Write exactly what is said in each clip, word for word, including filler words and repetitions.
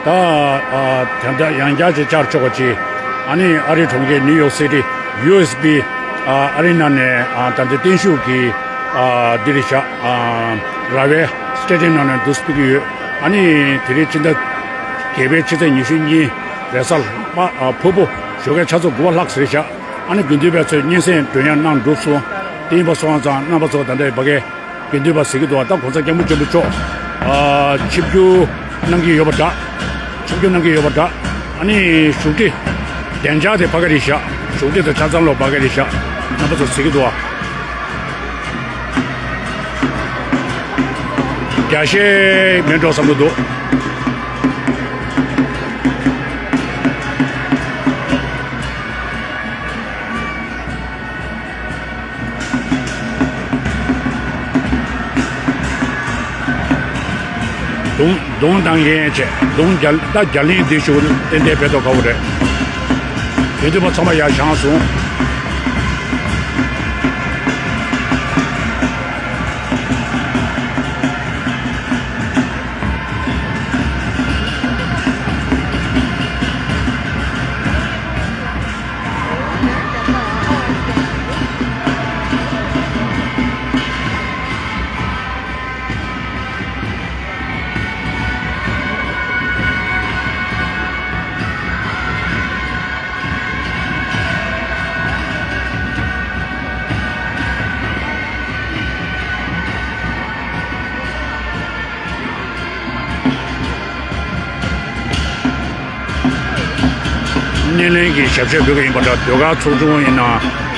ད་ཨ་ད་ལྟ་ཡང་བསྐྱར་ཅིག་བཅར་ཆོག་པ་ཅིག་ཨ་ནི་ཨ་རིའི་གྲོང་ཁྱེར་ནིའུ་ཡོག་སི་ཊི་ཡུ་ཨེས་བི་ཨ་ཨ་རི་ནང་ནས་ཨ་ད་ལྟ་བརྟན་བཞུགས་ཀྱི་ཨ་འདི་རེད་ཤག་ཨ་ར་བའི་སི་ཊེ་ཌི་ཡམ་ནང་ནས་འདུག་སེ་ཕེབས་ཀྱི་ཡོད། ཨ་ནི་དེ་རིང་ཕྱི་ཟླ་བརྒྱད་པའི་ཕྱི་ཚེས་ཉི་ཤུ་གཉིས་རེས་གཟའ་ལྷག་པ་ཨ་ཕུར་བུ་ཞོགས་ཀའི་ཆུ་ཚོད་དགུ་པ་ལྷག་ཙམ་རེད་ཤག་ཨ་ནི་དགེ་འདུན་པ་ཚོས་སྙན་སེང་སྒྲོན་ཡ་གནང་གྲུབ་སོང་། དེ་ཡིན་པ་སོང་ཙང་རྣམ་པ་ཚོ་ད་ལྟའི་ཕ་གིའི་དགེ་འདུན་པ་ཟེར་གྱི་འདུག་ད་༸གོང་ས་༸སྐྱབས་མགོན་ཆེན་པོ་མཆོག་ཨ་ཆིབས་བསྒྱུར་གནང་གི་ཡོད་པ་འདྲ། ཆིབས་བསྒྱུར་གནང་གི་ཡོད་པ་འདྲ། ཨ་ནི་བཞུགས་ཁྲི་བདེ་འཇགས་དེ་ཕ་གི་རེད་ཤག་བཞུགས་ཁྲི་དང་ཆ་ཚང་ལོ་ཕ་གི་རེད་ཤག་རྣམ་པ་ཚོ་ཟེར་གྱི་འདུག་ཨ། རྒྱ་ཤེས་མེད་འགྲོ་བསམ་གྱི་འདུག་གདོང་གདོང་བཏང་མཁན་བྱས་གདོང་རྒྱ་ད་རྒྱ་གླིང་འདི་ཞུ་ཏན་ཏན་བེད་ཐོག་ཁ་བོ་རེད། དེ་དུས་པ་ཚང་མ་ཡར་བཞེངས་སོང་། སྣེ་ལེན་གྱི་ཞབས་ཕྱི་ཕུལ་གྱི་ཡིན་པ་འདྲ། ཟློས་གར་ཚོགས་ཆུང་ཡིན་ན་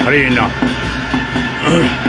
ག་རེ་ཡིན་ན།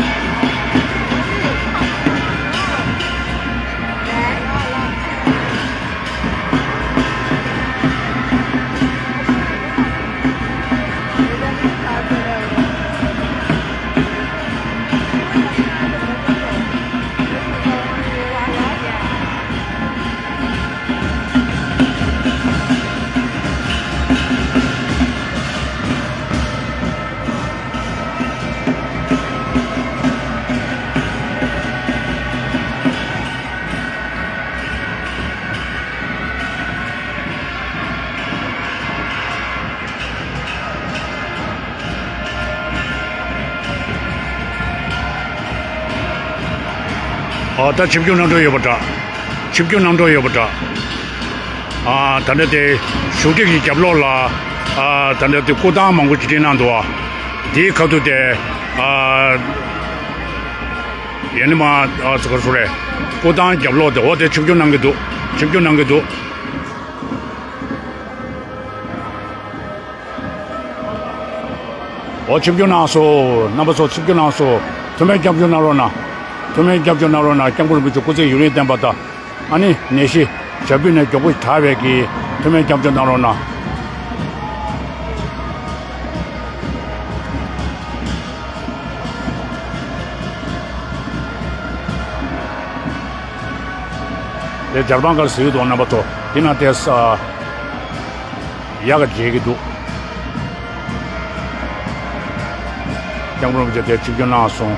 ཨ་ད་ཆིབས་བསྒྱུར་གནང་འགྲོ་ཡོད་པ་འདྲ། ཆིབས་བསྒྱུར་གནང་འགྲོ་ཡོད་པ་འདྲ། ཨ་ད་ལྟ་དེ་བཞུགས་ཁྲི་གི་རྒྱབ་ལོགས་ལ་ཨ་ད་ལྟ་དེ་སྐུ་ཐང་མང་པོ་ཅིག་བསྒྲིགས་གནང་འདུག་ཨ་དེའི་ཁ་ཐུག་དེ་ཨ་ཡ་ནི་མ་ཨ་ཚོ་གར་སོ་རེད། སྐུ་ཐང་རྒྱབ་ལོགས་དེ་འོ་དེ་ཆིབས་བསྒྱུར་གནང་གི་འདུག་ཆིབས་བསྒྱུར་གནང་གི་འདུག་འོ་ཆིབས་བསྒྱུར་གནང་སོང་། རྣམ་པ་ཚོ་ཆིབས་བསྒྱུར་གནང་སོང་། ཐུགས་སྨོན་སྐྱབས་འཇུག་གནང་རོགས་གནང་། ཐུགས་སྨོན་སྐྱབས་འཇུག་གནང་རོགས་གནང་། སྐྱབས་མགོན་རིན་པོ་ཆེ་སྐུ་ཚེ་ཡུན་རིང་བརྟན་པ་དང་། ཨ་ནི་ནད་གཞི་ཞབས་བརྟན་ནས་མགྱོགས་པོ་དྲག་པའི་གི་ཐུགས་སྨོན་སྐྱབས་འཇུག་གནང་རོགས་གནང་། དེ་ཇར་པན་གར་ཟེར་གྱི་འདུག་རྣམ་པ་ཚོ། དེ་ན་དེ་ས་ཡག་ག་མཇལ་གྱི་འདུག་སྐྱབས་མགོན་རིན་པོ་ཆེ་དེ་ཆིབས་བསྒྱུར་གནང་སོང་།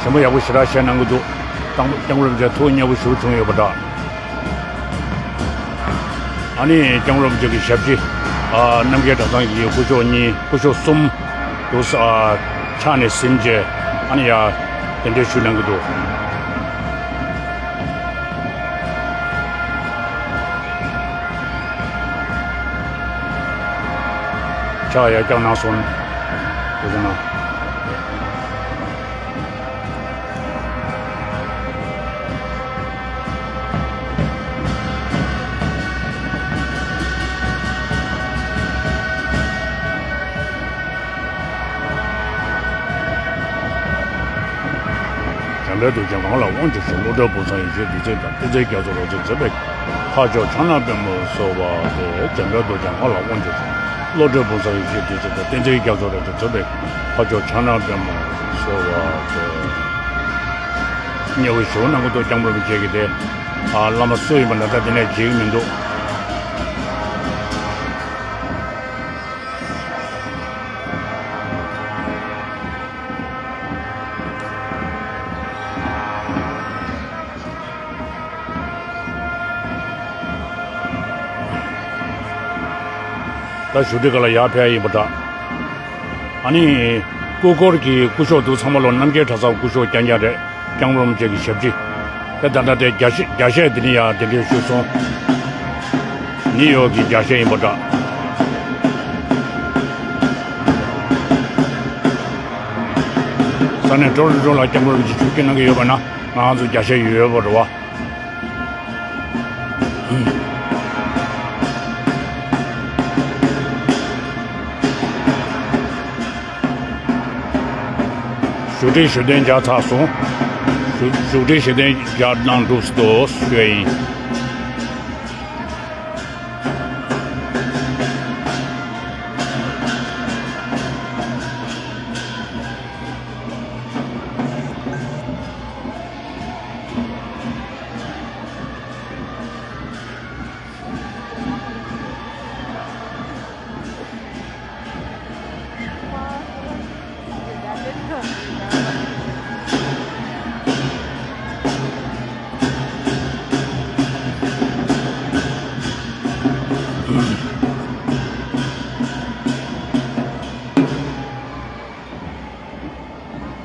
ཞུ་བ་ཡག་པོ་ཞེ་དྲག་བཤད་གནང་གི་འདུག་སྐྱབས་མགོན་རིན་པོ་ཆེ་ཐུགས་མཉེས་པོ་ཞེ་པོ་བྱུང་ཡོད་པ་འདྲ། ཨ་ནི་སྐྱབས་མགོན་རིན་པོ་ཆེ་གི་ཞབས་ཕྱི་ཨ་རྣམ་རྒྱལ་གྲྭ་ཚང་གི་སྐུ་ཞབས་གཉིས་སྐུ་ཞབས་གསུམ་དུ་ཨ་ཕྱག་ནས་ཟིན་རྗེས་ཨ་ནི་ཡ་གདན་འདྲེན་ཞུས་གནང་གི་འདུག་ཕྱག་ཡར་བརྐྱངས་གནང་སོང་། དེ་ཚོ་ན། འཇམ་དཔལ་རྡོ་རྗེ་ངག་ལ་དབང་ཕྱུག་ཞབས། བློ་གྲོས་ཕུན་སུམ་ཡེ་ཤེས་བདུད་རྩི་དང་། བསྟན་འཛིན་རྒྱ་མཚོ་རོལ་རྩེད་འཛིན་པའི་འཕགས་མཆོག་ཕྱག་ན་པདྨོ་གསོལ་བ་འདེབས། འཇམ་དཔལ་རྡོ་རྗེ་ངག་ལ་དབང་ཕྱུག་ཞབས། བློ་གྲོས་ཕུན་སུམ་ཡེ་ཤེས་བདུད་རྩི་དང་། བསྟན་འཛིན་རྒྱ་མཚོ་རོལ་རྩེད་འཛིན་པའི་འཕགས་མཆོག་ཕྱག་ན་པདྨོ་གསོལ་བ་འདེབས། མཉེས་པོ་ཞུ་གནང་གི་འདུག་སྐྱབས་མགོན་རིན་པོ་ཆེ་གིས་དེ་ཨ་བླ་མ་སུ་ཡིན་པ་ན་ད་དེ་ནས་བརྗེད་ཀྱི་མི་འདུག་ད་བཞུགས་ཁྲི་སྒང་ལ་ཡར་ཕེབས་ཡིན་པ་འདྲ། ཨ་ནི། སྐུ་འཁོར་གྱི་སྐུ་ཞབས་འདུག་ཚང་མ་ལོ་རྣམ་རྒྱལ་གྲྭ་ཚང་སྐུ་ཞབས་རྐྱང་རྐྱང་རེད། སྐྱབས་མགོན་རིན་པོ་ཆེ་གི་ཞབས་ཕྱི། དེ་ད་ལྟ་དེ་རྒྱ་ཤེ་རྒྱ་ཤེ་འདི་ནས་ཡར་གདན་འདྲེན་ཞུས་སོང་། ནིའུ་ཡོག་གི་རྒྱ་ཤེ་ཡིན་པ་འདྲ། ས་གནས་ཊོ་རོན་ཊོ་ལ་སྐྱབས་མགོན་རིན་པོ་ཆེ་ཆིབས་བསྒྱུར་གནང་གི་ཡོད་པ་ན་ང་ཚོ་རྒྱ་ཤེ་ཡོད་པ་རེད་བ། བཞུགས་ཁྲི་བཞུགས་གདན་རྒྱག་ཚར་སོང་། བཞུགས་བཞུགས་ཁྲི་བཞུགས་གདན་རྒྱག་གནང་གྲུབ་སོང་དུ་ཞུ་ཡ་ཡིན།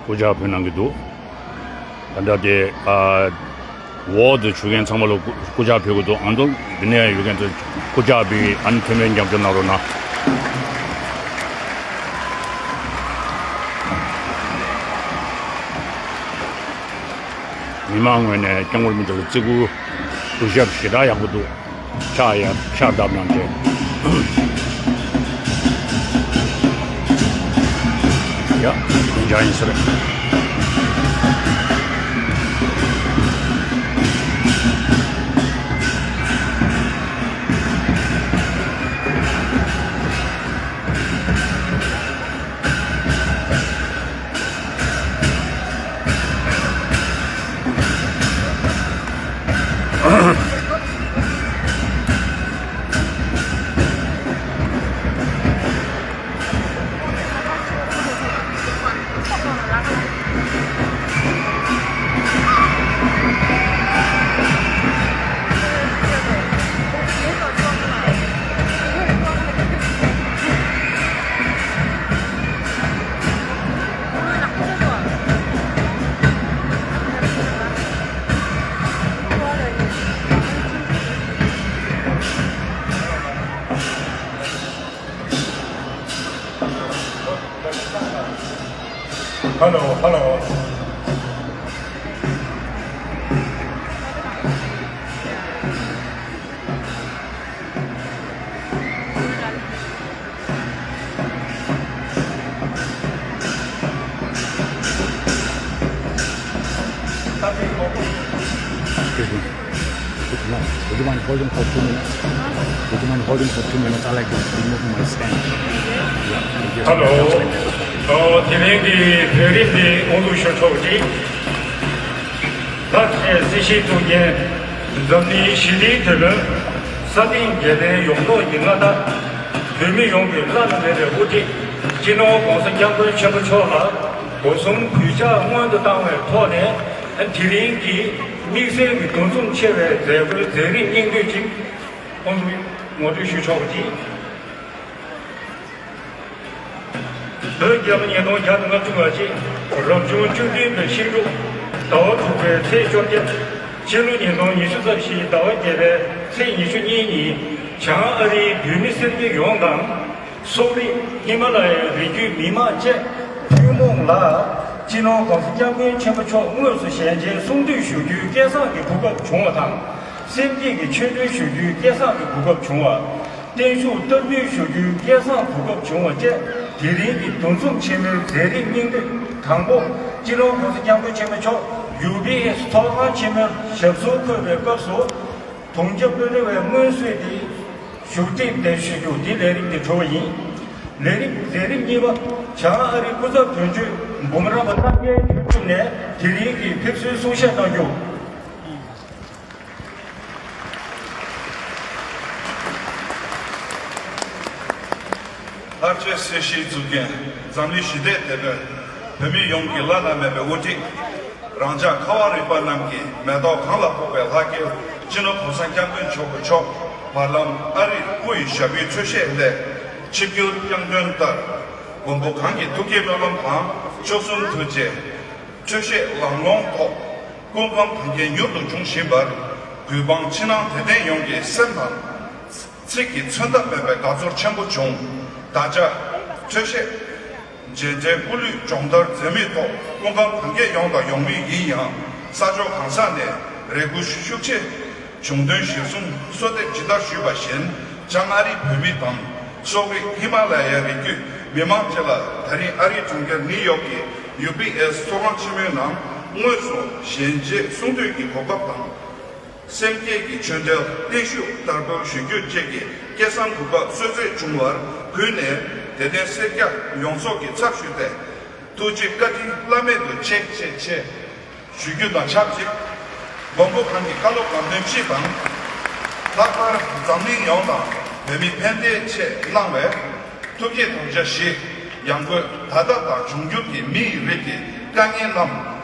སྐུ་ཕྱག་ཕུལ་གནང་གི་འདུག་ད་ལྟ་དེ་ཨ་འོག་ཏུ་བཞུགས་མཁན་ཚང་མ་ལ་སྐུ་སྐུ་ཕྱག་ཕུལ་གི་འདུག་ཨ་མདོ་འདི་ནས་ཡོད་མཁན་ཚོ་སྐུ་ཕྱག་ཕུལ་ཨ་ནི་མཐུན་མོལ་མཉམ་སྤྱོད་གནང་རོགས་གནང་། མི་མང་ངོས་ནས་སྐྱབས་མགོན་རིན་པོ་ཆེ་ལ་བརྩི་བཀུར་གུས་ཞབས་ཞེ་དྲག་ཡག་པོ་འདུག་ཕྱག་ཡར་ཕྱག་བརྡབ་གནང་བྱས། ཡ། བདེ་འཇགས་ཡིན་ས་རེད། Hello, hello. Excuse me. No, would you mind holding for two minutes? Would you mind holding for two minutes? I like to remove my stand. Yeah, thank you. Hello. ཨོ། དེ་རིང་གི་མཛད་རིམ་འདི་དབུ་འཛུགས་ཞུ་ཆོག་ཅིག་ད་ཆེས་སྲིད་སྤྱི་གཙུག་རྒྱན། འཛམ་གླིང་ཞི་བདེའི་དོན་ལ་ས་སྟེང་རྒྱལ་བསྟན་ཡོངས་རྫོགས་ཀྱི་མངའ་བདག་བོད་མི་ཡོངས་ཀྱི་བླ་ན་མེད་པའི་དབུ་ཁྲིད་སྤྱི་ནོར་༸གོང་ས་༸སྐྱབས་མགོན་ཆེན་པོ་མཆོག་ལ་སྒོ་གསུམ་གུས་ཕྱག་སྔོན་དུ་བཏང་བའི་ཐོག་ནས། དེ་རིང་གི་དམིགས་བསལ་གྱི་གདུང་འཛོམས་ཆེ་བའི་མཛད་སྒོའི་མཛད་རིམ་སྙིང་བསྡུས་ཅིག་ཁོང་ཚོས་ངོ་སྤྲོད་ཞུ་ཆོག་པ་ཅིག་བོད་རྒྱལ་ལོ་ཉིས་སྟོང་བརྒྱ་དང་ལྔ་བཅུ་ང་གཅིག་རབ་བྱུང་བཅུ་བདུན་པའི་ཤིང་འབྲུག་ཟླ་བ་དྲུག་པའི་ཚེས་བཅོ་བརྒྱད། ཕྱི་ལོ་ཉིས་སྟོང་ཉི་ཤུ་རྩ་བཞི་ཟླ་བ་བརྒྱད་པའི་ཚེས་ཉི་ཤུ་གཉིས་ཉིན་བྱང་ཨ་རིའི་བོད་མི་སེར་སྐྱ་ཡོངས་དང་། སོག་རིགས། ཧི་མ་ལ་ཡའི་རི་རྒྱུད་མི་མང་བཅས་ཐུན་མོང་ལ་སྤྱི་ནོར་༸གོང་ས་༸སྐྱབས་མགོན་ཆེན་པོ་མཆོག་དངོས་སུ་ཞལ་མཇལ་གསུང་འདུས་ཞུ་རྒྱུའི་སྐལ་བཟང་གི་གོ་སྐབས་བྱུང་བ་དང་། སེམས་བསྐྱེད་ཀྱི་ཆོས་འདོན་ཞུ་རྒྱུའི་སྐལ་བཟང་གི་གོ་སྐབས་བྱུང་བ། བརྟན་བཞུགས་བསྟར་འབུལ་ཞུ་རྒྱུའི་སྐལ་བཟང་གོ་སྐབས་བྱུང་བ་བཅས་དེ་རིང་གི་གདུང་འཛོམས་ཆེན་མོའི་མཛད་རིམ་སྙིང་བསྡུས་དང་པོ། སྤྱི་ནོར་༸གོང་ས་༸སྐྱབས་མགོན་ཆེན་པོ་མཆོག་ཡུ་བི་ཨེས་ཚོགས་ཁང་ཆེན་མོའི་ཞབས་སོར་འཁོད་པའི་སྐབས་སུ། དུང་རྒྱ་དཔོན་རི་བའི་སྔོན་གསོས་ཏེ་བཞུགས་ཁྲིར་གདན་ཞུ་རྒྱུ་འདི་ལས་རིམ་འདི་གྲོལ་བ་ཡིན། ལས་རིམ་མཛད་རིམ་གཉིས་པ། བྱང་ཨ་རིའི་སྐུ་ཚབ་དོན་གཅོད་འབུམ་རམས་པ་རྣམ་རྒྱལ་དོན་གྲུབ་ནས་དེ་རིང་གི་ཕེབས་བསུའི་གསུང་བཤད་གནང་རྒྱུ། ལྷར་བཅས་སྲིད་ཞིའི་གཙུག་རྒྱན། འཛམ་གླིང་ཞི་བདེའི་དེད་དཔོན། བོད་མི་ཡོངས་ཀྱི་བླ་ན་མེད་པའི་དབུ་ཁྲིད། རང་ཅག་ཁ་བ་རི་པ་རྣམས་ཀྱི་མེ་ཏོག་གང་ལ་ཕོག་པའི་ལྷ་སྐལ་སྤྱི་ནོར་༸གོང་ས་༸སྐྱབས་མགོན་ཆེན་པོ་མཆོག་བར་ལམ་ཨ་རིར་སྐུ་ཡི་ཞབས་པད་འཚོལ་བཞེས་སླད། ཆིབས་བསྒྱུར་སྐྱོང་དོན་ལྟར། མགོན་པོ་གང་གི་ཐུགས་བསྐྱེད་སྨོན་ལམ་དང་མཆོག་གསུམ་ཐུགས་རྗེ། འཕྲོད་བཞེས་ལམ་སློང་ཐོག་སྐུ་ཁམས་བར་ཆད་མྱུར་དུ་འབྱུང་བཞིན་པར། གུས་འབངས་ཕྱི་ནང་དད་ལྡན་ཡོངས་ཀྱི་སེམས་དང་། ཚིག་གི་མཚོན་ཐབས་མེད་པའི་དགའ་ཚོར་ཆེན་པོ་བྱུང་། ད་ཆ་འཕྲོད་བཞེས་རྗེས་འབྲེལ་སྐུ་ལུས་སྦྱོང་བརྡར་འཛད་མེད་ཐོག་སྐུ་ཁམས་བར་ཆད་ཡོང་དང་ཡོང་མུས་ཡིན་ཡང་། ས་ཕྱོགས་གང་ས་ནས་རེ་སྐུལ་ཤུགས་ཆེ་བྱུང་དོན་གཞིར་བཟུང་། གསོལ་འདེབས་ཇི་ལྟར་ཞུས་པ་བཞིན། བྱང་ཨ་རིའི་བོད་མི་དང་སོག་རིགས་ཧི་མ་ལ་ཡའི་རི་རྒྱུད་མི་མང་བཅས་ལ། ད་རིང་ཨ་རིའི་གྲོང་ཁྱེར་ནིའུ་ཡོག་གི་ཡུ་བི་ཨེས་ཚོགས་ཁང་ཆེན་མོའི་ནང་དངོས་སུ་ཞལ་མཇལ་གསུང་གྲོས་ཀྱི་གོ་སྐབས་དང་། སེམས་བསྐྱེད་ཀྱི་ཆོས་འབྲེལ་བརྟན་བཞུགས་བསྟར་འབུལ་ཞུ་རྒྱུ་བཅས་ཀྱི་སྐལ་བཟང་གོ་སྐབས་གསོལ་སྩལ་བྱུང་བར་གུས་ནས་དད་ལྡན་སེར་སྐྱ་ཡོངས་རྫོགས་ཀྱི་ཚབ་ཞུས་ཏེ། ཐུགས་རྗེ་བཀའ་དྲིན་བླ་མེད་དུ་ཆེ་ཆེ་ཆེ་ཞུ་རྒྱུ་དང་ཆབས་ཅིག། མགོན་པོ་གང་གི་བཀའ་སློབ་དགོངས་དོན་སྤྱི་དང་། ལྷག་པར་འཛམ་གླིང་ཡོངས་དང་བོད་མི་ཕན་བདེའི་ཆེད་གནང་བའི་ཐུགས་བསྐྱེད་དམ་བཅའ་བཞི། ཡང་སྒོས་ད་ལྟ་དང་འབྱུང་འགྱུར་གྱི་མི་ཡི་རིགས་ཀྱི་དཀའ་ངལ་རྣམས་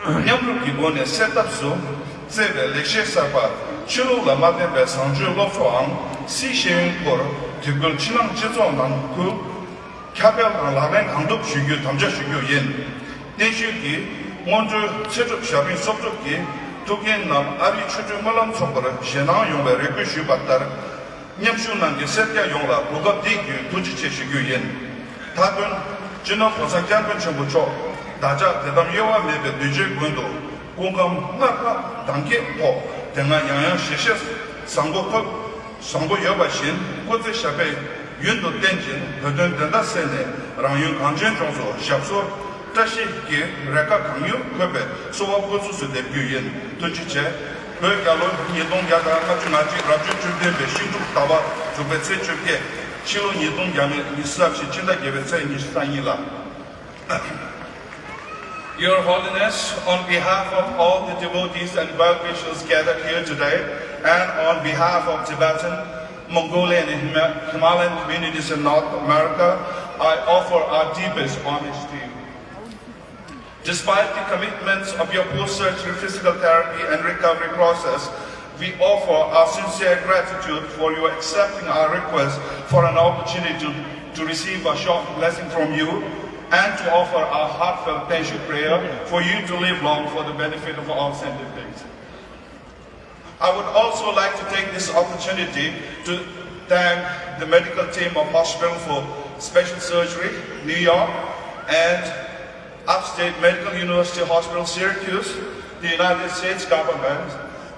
མཉམ་རུབ་ཀྱི་སྒོ་ནས་སེལ་ཐབས་སུ་བརྩེ་བའི་ལེགས་བཤད་གསར་པ་ཆོས་ལུགས་ལ་མ་བརྟེན་པའི་བཟང་སྤྱོད་སློབ་གསོའམ་སྲིད་ཤེས་ཡོན་སྐོར་དེ་ཁུལ་ཕྱི་ནང་སྤྱི་ཚོགས་ནང་ཁུལ། ཁྱབ་སྤེལ་དང་ལག་ལེན་གང་ཐུབ་ཞུ་རྒྱུའི་དམ་བཅའ་ཞུ་རྒྱུ་ཡིན། བརྟན་བཞུགས་ཀྱིས་སྔོན་འགྲོའི་ཚེ་སྒྲུབ་ཞབས་རིམ་གསོག་སྒྲུབ་ཀྱི་ཐུགས་འགན་རྣམས་ཨ་རིའི་ཆོ་འཕྲུལ་སྨོན་ལམ་ཚོགས་པར་བཞེས་གནང་ཡོང་བའི་རེ་སྐུལ་ཞུས་པ་ལྟར། མཉམ་ཞུགས་གནང་མཁན་སེར་སྐྱ་ཡོངས་ལ་གོ་སྐབས་འདི་བརྒྱུད་ཐུགས་རྗེ་ཆེ་ཞུ་རྒྱུ་ཡིན། མཐའ་དོན། སྤྱི་ནོར་གོང་ས་སྐྱབས་མགོན་ཆེན་པོ་མཆོག་བདག་ཅག་དད་དམ་གཡོ་བ་མེད་པའི་གདུལ་བྱའི་མགོན་དུ་སྐུ་ཁམས་སྔར་བཞིན་དར་རྒྱས་ཐོག་དེ་སྔ་ཡང་ཡང་ཞལ་བཞེས་བཟང་པོ་ཐོབ། བཟང་པོ་ཡོད་པ་བཞིན་སྐུ་ཚེ་ཞབས་པད་ཡུན་དུ་བརྟན་ཅིང་བོད་དོན་བདེན་མཐའ་གསལ་ནས་རང་ཡུལ་གངས་ཅན་ལྗོངས་སུ་ཞབས་སོར་བཀྲ་ཤིས་ཀྱི་རེ་ཁ་གང་མྱུར་འཁོད་པའི་གསོལ་བ་ཕུར་ཚུགས་སུ་འདེབས་རྒྱུ་ཡིན། ཐུགས་རྗེ་ཆེ། བོད་རྒྱལ་ལོ་ཉིས་སྟོང་བརྒྱ་དང་ལྔ་བཅུ་ང་གཅིག་རབ་བྱུང་བཅུ་བདུན་པའི་ཤིང་འབྲུག་ཟླ་བ་དྲུག་པའི་ཚེས་བཅོ་བརྒྱད། ཕྱི་ལོ་ཉིས་སྟོང་བརྒྱ་མེད་ཉི་ཤུ་རྩ་བཞི་ཕྱི་ཟླ་བརྒྱད་པའི་ཚེས་ཉི་ཤུ་རྩ་གཉིས་ལ། Your Holiness, on behalf of all the devotees and well-wishers gathered here today, and on behalf of Tibetan, Mongolian, and Hima-, Himalayan communities in North America, I offer our deepest homage to you. Despite the commitments of your post-surgery physical therapy and recovery process, we offer our sincere gratitude for your accepting our request for an opportunity to, to receive a short blessing from you and to offer our heartfelt thank you prayer for you to live long for the benefit of all sentient beings. I would also like to take this opportunity to thank the medical team of Hospital for Special Surgery, New York, and Upstate Medical University Hospital, Syracuse, the United States government,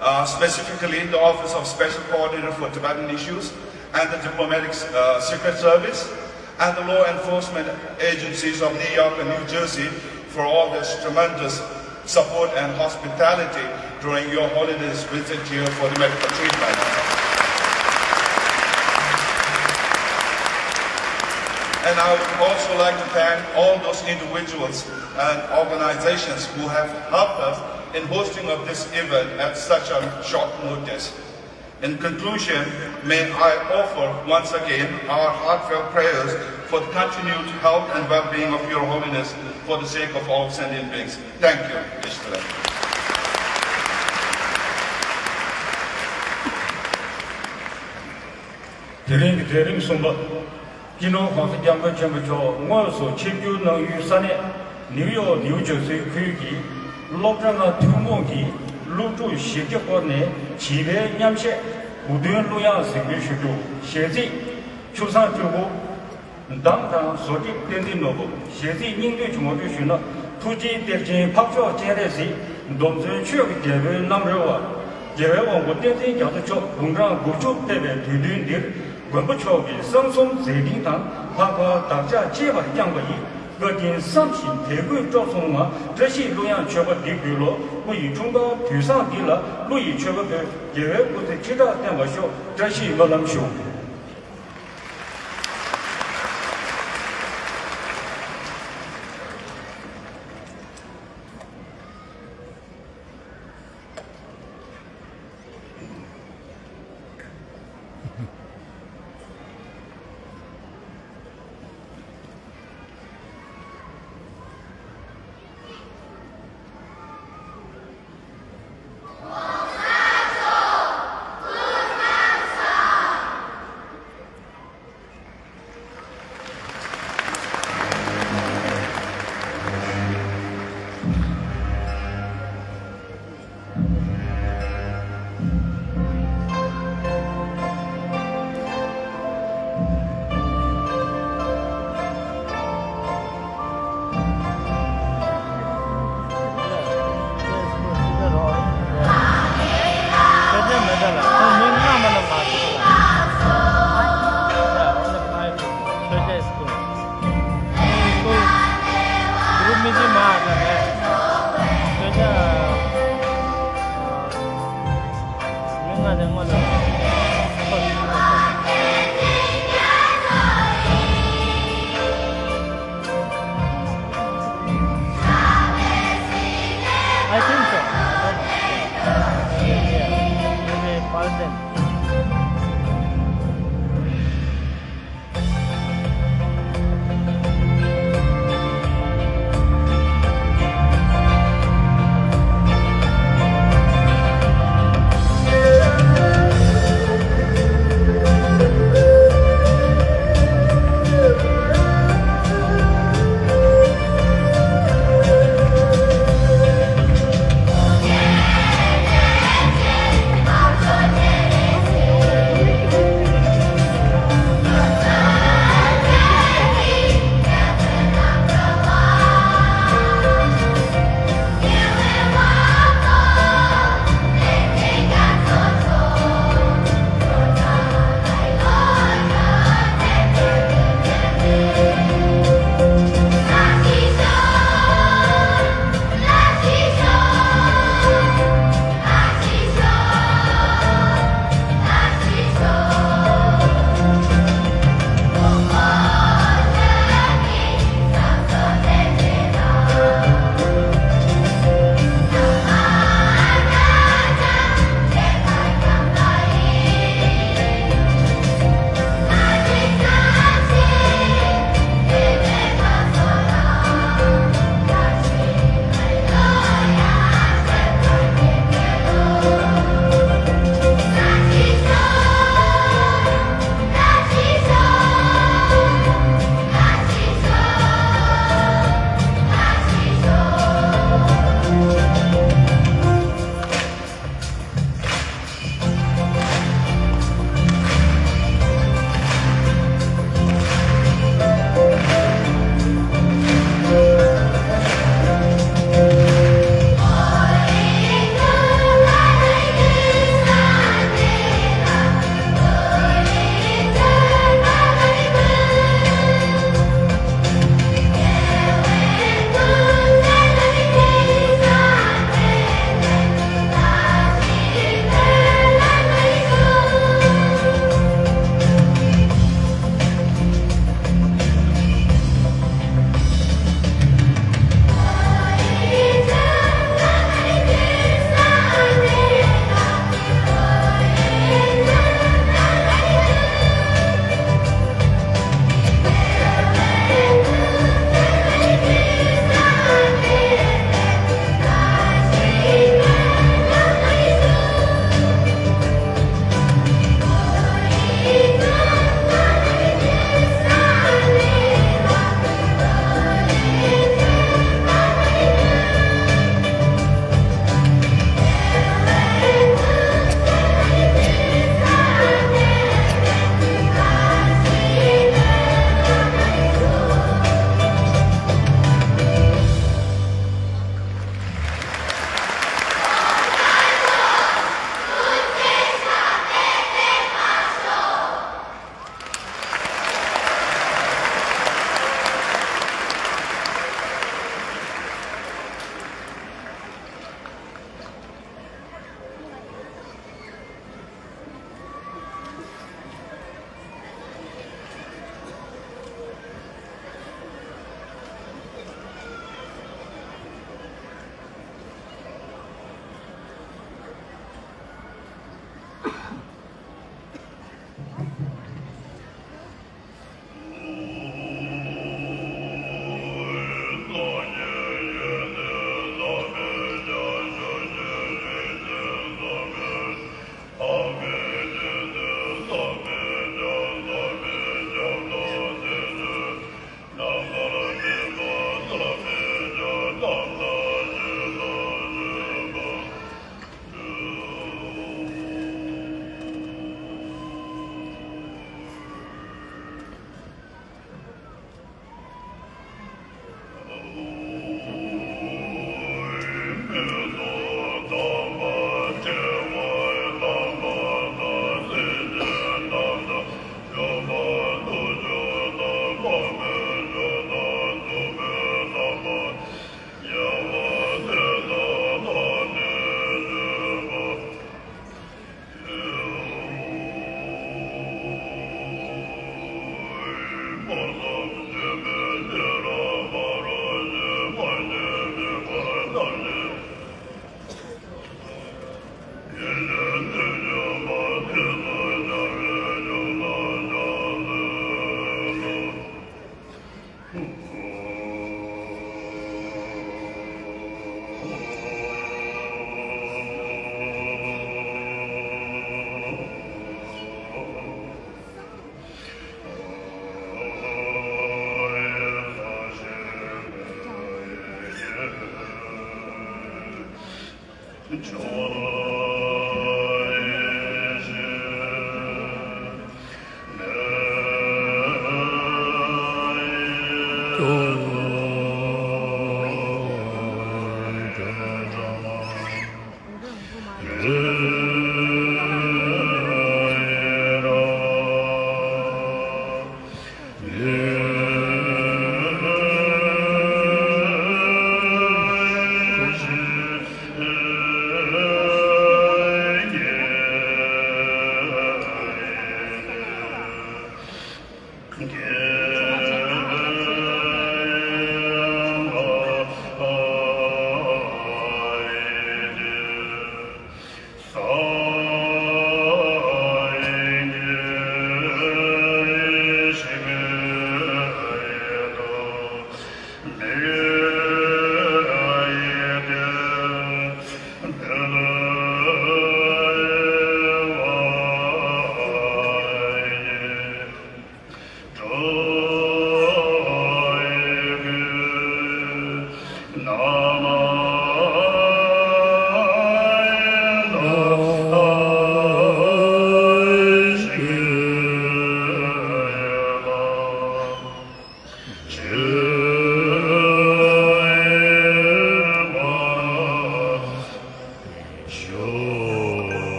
uh, specifically the Office of Special Coordinator for Tibetan Issues and the Diplomatic, uh, Secret Service, and the law enforcement agencies of New York and New Jersey for all this tremendous support and hospitality during Your Holiness' visit here for the medical treatment. And I would also like to thank all those individuals and organizations who have helped us in hosting of this event at such a short notice. In conclusion, may I offer once again our heartfelt prayers for the continued health and well-being of Your Holiness for the sake of all sentient beings. Thank you. དེ་རིང་གི་གྲལ་རིམ་གསུམ་པ། སྤྱི་ནོར་༸གོང་ས་༸སྐྱབས་མགོན་ཆེན་པོ་མཆོག་དངོས་སུ་ཆིབས་བསྒྱུར་གནང་ཡུལ་ས་གནས་ནིའུ་ཡོག་ནིའུ་ཇར་སི་ཁུལ་གྱི་སློབ་གྲྭ་ལྔ་ཐོན་ཁུངས་ཀྱི་སློབ་ཕྲུག་བཞི་བརྒྱ་སྐོར་ནས་བྱིས་པའི་མཉམ་གཞས་གུ་སྟོན་གླུ་དབྱངས་གཟིགས་འབུལ་ཞུ་རྒྱུ། གཞས་ཚིག་ཆུ་བཟང་སྤྲུལ་སྐུ། མདངས་དང་བཟོ་སྒྲིག་བསྟན་འཛིན་ནོར་བུ། གཞས་ཚིག་སྙིང་བསྡུས་ཀྱི་ངོ་སྤྲོད་ཞུས་ན། ཐུགས་རྗེའི་གཏེར་ཆེན་འཕགས་མཆོག་སྤྱན་རས་གཟིགས། སྡོམ་བརྩོན་ཆོས་ཀྱི་རྒྱལ་པོའི་རྣམ་རོལ་བ། རྒྱལ་བའི་དབང་པོ་བསྟན་འཛིན་རྒྱ་མཚོ་མཆོག་དགུང་གྲངས་དགུ་བཅུ་ཕེབས་པའི་དུས་སྟོན་འདིར། མགོན་པོ་མཆོག་གི་གསང་གསུམ་མཛད་འཕྲིན་དང་ལྷག་པར་བདག་ཅག་གཅེས་པར་བསྐྱངས་པ་ཡི་བཀའ་དྲིན་བསམ་ཞིང་དད་གུས་སྤྲོ་ཚོམ་ངང་བཀྲ་ཤིས་གླུ་དབྱངས་མཆོད་པ་འདི་འབུལ་ལོ། སྐུ་ཡི་འཁྲུངས་སྐར་དུས་བཟང་འདི་ལ་ཀླུ་ཡི་མཆོད་པ་ཕུལ། རྒྱལ་བའི་སྐུ་ཚེ་ཁྲི་ཕྲག་བརྟན་པར་ཤོག། བཀྲ་ཤིས་སྨོན་ལམ་ཞུ། I think so. But, yeah, maybe pardon.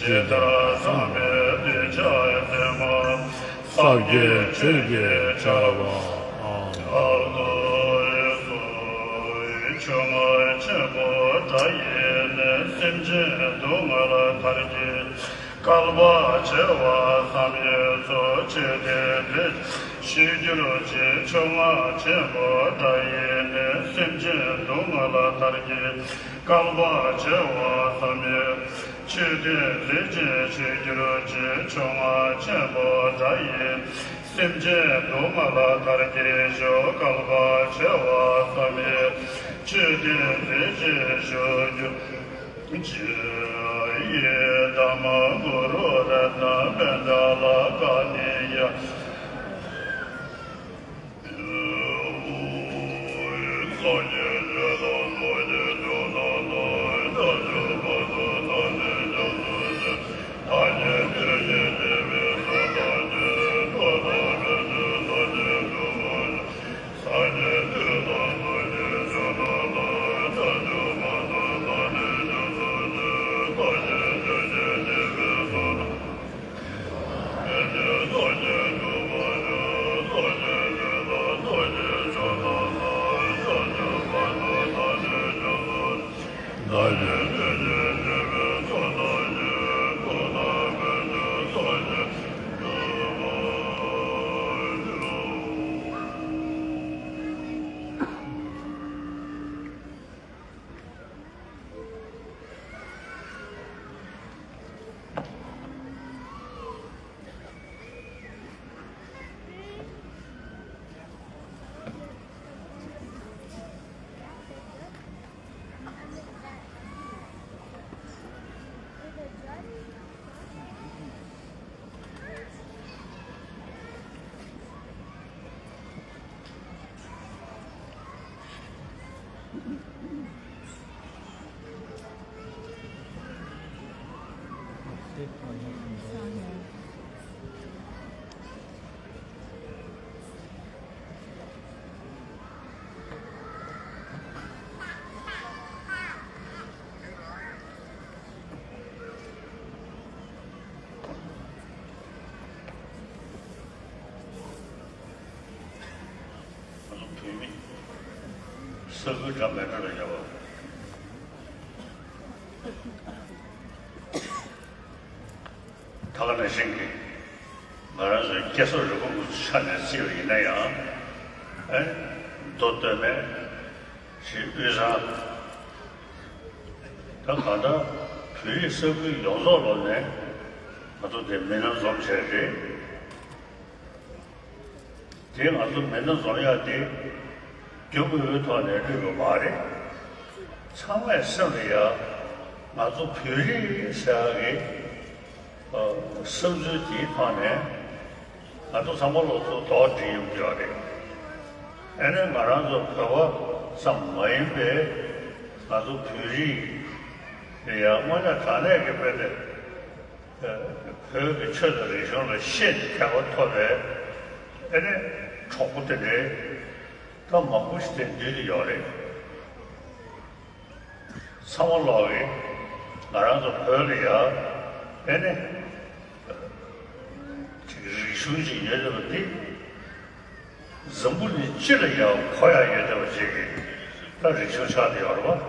ཇི་ལྟར་བསམ་པའི་གདུལ་བྱ་བདེ་མོ། བསམ་གྱིས་ཆོས་ཀྱི་བྱ་བ། ཆོས་རྔ་ཆེན་པོ་སྒྲ་ཡིས་ནི། སེམས་ཅན་སྡུག་བསྔལ་མཐར་གྱིས། བསྐལ་པ་བྱེ་བ་ཙམ་ཡོངས་སུ་ཆོས་ཀྱི་ལས་ཤེས་གྱུར་ཅིག་ཆོས་རྔ་ཆེན་པོ་སྒྲ་ཡིས་ནི། སེམས་ཅན་སྡུག་བསྔལ་མཐར་གྱིས། བསྐལ་པ་བྱེ་བ་ཙམ་ཡོངས། ཆོས་དེ་ལས་ཅན་ཤེས་གྱུར་ཅིག་ཆོས་རྔ་ཆེན་པོ་སྒྲ་ཡིས། སེམས་ཅན་སྡུག་བསྔལ་མཐར་གྱིས་ཞི་བ། བསྐལ་པ་བྱེ་བ་ཙམ་ཡོངས། ཆོས་དེ་ལས་ཅན་ཤེས་གྱུར་ཅིག་ཡི་དམ་གུ་རུ་རཏྣ་པཎྜི་ཏ་ལ་ཀ་ནི་ཡ། ང་ཚོ་བོད་མི་ས་ཁུལ་འདྲ་མི་འདྲ་ལ་ཡོད་པ། ད་ག་ནང་བཞིན་གྱི་ང་རང་ཚོའི་སྐྱེ་ས་རི་བོ་དབུས་ཆ་ནས་བརྩིས་པ་ཡིན་ན་ཡང་། ཨེ། མདོ་སྟོད་སྨད་ཞེས་དབུས་གཙང་། ད་གང་ལྟར་བོད་རིགས་ས་ཁུལ་ཡོངས་རྫོགས་ལོག་ནས་ང་ཚོ་དེ་མི་སྣ་འཛོམས་བྱས་རེད། དེ་ང་ཚོ་མི་སྣ་འཛོམས་ཡག་དེ་རྒྱུ་དངོས་པོའི་ཐོག་ནས་བླུས་པ་མ་རེད། ཚང་མས་སེམས་ལ་ཡ་ང་ཚོ་བོད་རིགས་ཟེར་ཡག་གི་བསམ་ཚུལ་དེའི་ཐོག་ནས་ ང་ཚོ་ཚང་མ་ལོ་ཚོ་དོགས་འདྲི་ཡོང་གི་ཡོད་རེད། ཨ་ནི་ང་རང་ཚོ་བོད་པ་ཙམ་མ་ཡིན་པའི་ང་ཚོ་བོད་རིགས་ལ་ཡང་དངོས་གནས་དྲང་གནས་ཀྱི་དཔེ་དེ་བོད་ཀྱི་ཆོས་དང་རིག་གཞུང་ལ་ཤེས་ནས་ཐེག་པ་ཐོབ་པའི་ཨ་ནི་གྲོགས་པོ་དེ་འདྲའི་ད་མང་པོ་ཞིག་དེ་འདུས་ཏེ་ཡོད་རེད། ཚང་མ་ལོག་གི་ང་རང་ཚོ་བོད་ལ་ཡ་ཨེ་ནི་ཅིག་རིག་གཞུང་ཅིག་ཡོད་བསྡད་པ་འདི་འཛམ་བུ་གླིང་སྤྱི་ལ་ཡ་གོ་ཡ་ཡོད་བསྡད་པ་ཅིག་གི་ད་རིག་གཞུང་ཆགས་བསྡད་ཡོད་རེད་བ།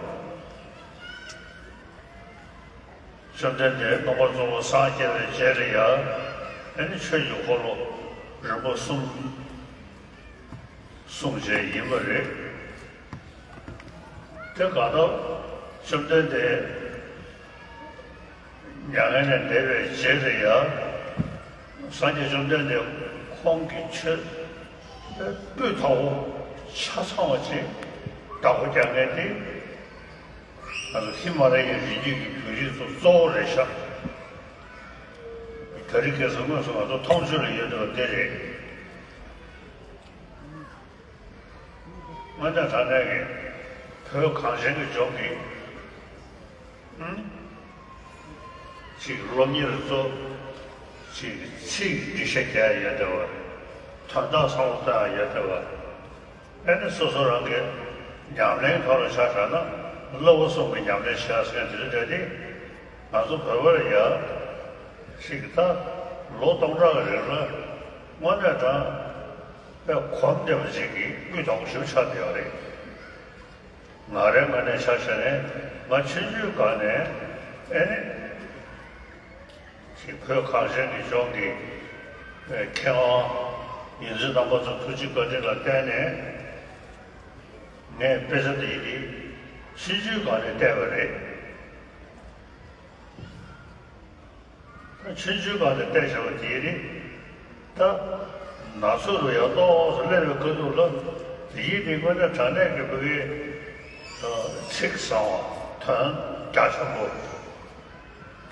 བཅོམ་ལྡན་འདས་རྣམ་པར་རྫོགས་པར་སངས་རྒྱས་པའི་རྗེས་ལ་ཡ་ཨེ་ནི་ཆོས་ཀྱི་འཁོར་ལོ་རིམ་པ་གསུམ་གསུངས་བྱས་ཡིན་པ་རེད། དེ་ག་ད་བཅོམ་ལྡན་འདས་མྱ་ངན་ལས་འདས་པའི་རྗེས་ལ་ཡང་སངས་རྒྱས་བཅོམ་ལྡན་འདས་ཁོང་གི་ཆོས་སྤུས་དག་པོ་ཆ་ཚང་བ་ཅིག་བདག་པོ་རྒྱག་མཁན་དེ་ང་ཚོ་ཧི་མ་ལ་ཡའི་རི་རྒྱུད་ཀྱི་བོད་རིགས་ཚོ་གཙོ་བོ་རེད་ཤག་ད་རེས་ཁ་སང་དངོས་སུ་ང་ཚོ་མཐོང་ཆོས་ལ་ཡོད་འདུག་པ་དེ་རེད། དངོས་གནས་དྲང་གནས་ཀྱི་བོད་གངས་ཅན་གྱི་ལྗོངས་ཀྱི་ཨང་། ཅིག་སློབ་གཉེར་གཙོ། ཅིག་ཚིག་འགྲེལ་བཤད་རྒྱག་ཡ་ཡོད་བསྡད་པ། དོན་དག་བསམ་བློ་གཏོང་ཡ་ཡོད་བསྡད་པ། ཨ་ནི་སོ་སོ་རང་གི་ཉམས་ལེན་ཐོག་ལ་ཆ་བཞག་ན་བསླབ་པ་གསུམ་གྱི་ཉམས་ལེན་བྱེད་ཡ་ཟེར་མཁན་དེ་འདྲ་འདྲ་དེ་ང་ཚོ་བོད་པ་ལ་ཡ་ཅིག་ད་ལོ་སྟོང་ཕྲག་གི་རིང་ལ་དངོས་གནས་དྲང་། དཔེ་གོམས་བསྡད་པ་ཅིག་གི་དབུས་དང་པོ་ཞིག་ཆགས་བསྡད་ཡོད་རེད། ང་རའི་ངོས་ནས་ཆ་བཞག་ནས་ང་ཆུང་ཆུང་སྒང་ནས་ཨེ་ནི་ཅིག་བོད་གངས་ཅན་གྱི་ལྗོངས་ཀྱི་མཁས་དབང་ཡོངས་འཛིན་རྣམ་པ་ཚོ་ཐུགས་རྗེ་བཀའ་དྲིན་ལ་བརྟེན་ནས་ངས་དཔེ་ཆ་འདི་ཡི་ཆུང་ཆུང་སྒང་ནས་བལྟས་པ་རེད། ཆུང་ཆུང་སྒང་ནས་བལྟས་བྱས་པ་དེ་ནི་ད་ན་ཟུག་རུ་ཡང་ཏོག་ཙམ་སླེབས་པའི་ཁ་ཐུག་ལ་དེ་ཡིན་དེ་དངོས་གནས་དྲང་གནས་ཀྱི་བོད་ཀྱི་ཚིག་བཟང་བ་དོན་རྒྱ་ཆེན་པོ་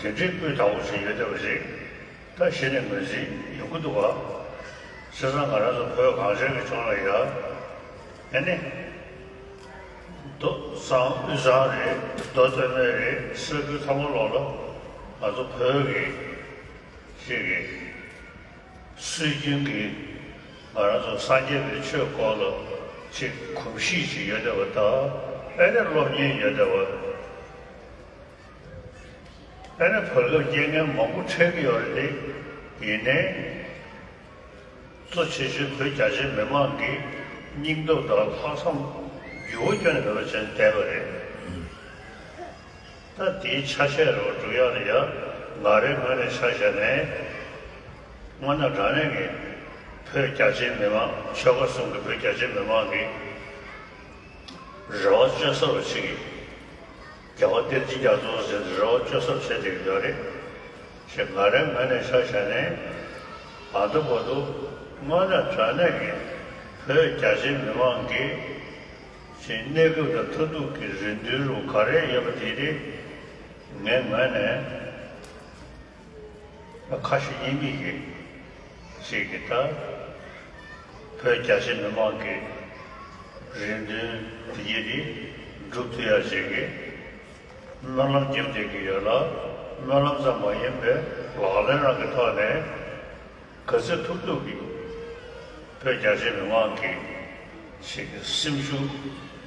དེ་འདྲའི་སྤུས་དག་པོ་ཞིག་ཡོད་བསྡད་པ་ཞིག་ད་གཞི་ནས་ངོས་འཛིན་ཡོང་གི་འདུག་ག་བྱས་ཙང་ང་རང་ཚོ་བོད་གངས་ཅན་གྱི་ལྗོངས་ལ་ཡ་ཨེ་ནི། རྡོ་གཙང་དབུས་གཙང་རེད། རྡོ་སྟོད་སྨད་རེད། ས་ཁུལ་ཚང་མ་ལོག་ལ་ང་ཚོ་བོད་ཀྱི་ཅིག་གི་སྲོལ་རྒྱུན་གྱི་ང་རང་ཚོ་སངས་རྒྱས་པའི་ཆོས་སྐོར་ལ་ཅིག་གོམས་གཤིས་ཅིག་ཡོད་བསྡད་པ་དང་ཨེ་ནི་སློབ་གཉེར་ཡོད་བསྡད་པ། ཨ་ནི་བར་སྐབས་རྐྱེན་ངན་མང་པོ་འཕྲད་ཀྱི་ཡོད་རེད་དེ། ཡིན་ནའི་གཙོ་ཆེ་ཤོས་བོད་རྒྱ་ཆེའི་མི་མང་གི་སྙིང་སྟོབས་དང་ལྷག་བསམ་འགྱུར་བ་ཁྱོན་ནས་མེད་པ་བྱས་བསྡད་པ་རེད། ད་དེའི་ཆ་ཤས་རོགས་སྒྲུབ་ཡག་ལ་ཡ་ང་རའི་ངོས་ནས་ཆ་བཞག་ནས་དངོས་གནས་དྲང་གནས་ཀྱི་བོད་རྒྱ་ཆེའི་མི་མང་ཆོལ་ཁ་གསུམ་གྱི་བོད་རྒྱ་ཆེའི་མི་མང་གི་རེ་བ་བཅོལ་ས་རུ་ཆེ་གི་རྒྱལ་བ་བསྟན་འཛིན་རྒྱ་མཚོ་ཟེར་ཏེ་རེ་བ་བཅོལ་ས་བྱས་བསྡད་ཀྱི་ཡོད་རེད། ཞེས་ང་རའི་ངོས་ནས་ཆ་བཞག་ནས་ད་ལྟ་བར་དུ་དངོས་གནས་དྲང་གནས་ཀྱི་བོད་རྒྱ་ཆེའི་མི་མང་གི་ཅིག་གནས་སྐབས་དང་མཐར་ཐུག་གི་རེ་འདུན་རུ་ག་རེ་ཡོད་པ་དེ་དེ་ངའི་ངོས་ནས་ཁ་ཞེ་གཉིས་མེད་ཀྱིས་ཅིག་གི་ད་བོད་རྒྱ་ཆེ་མི་མང་གི་རེ་འདུན་དེ་ཡིན་དེ་འགྲུབ་ཐུབ་ཡ་ཅིག་གི་སྨོན་ལམ་རྒྱབ་བསྡད་ཀྱི་ཡོད་ལ། སྨོན་ལམ་ཙམ་མ་ཡིན་པའི་ལག་ལེན་རང་གི་ཐོག་ནས་ག་ཚོད་ཐུབ་ཐུབ་ཀྱིས་བོད་རྒྱ་ཆེ་མི་མང་གི་ཅིག་གི་སེམས་ཤུགས་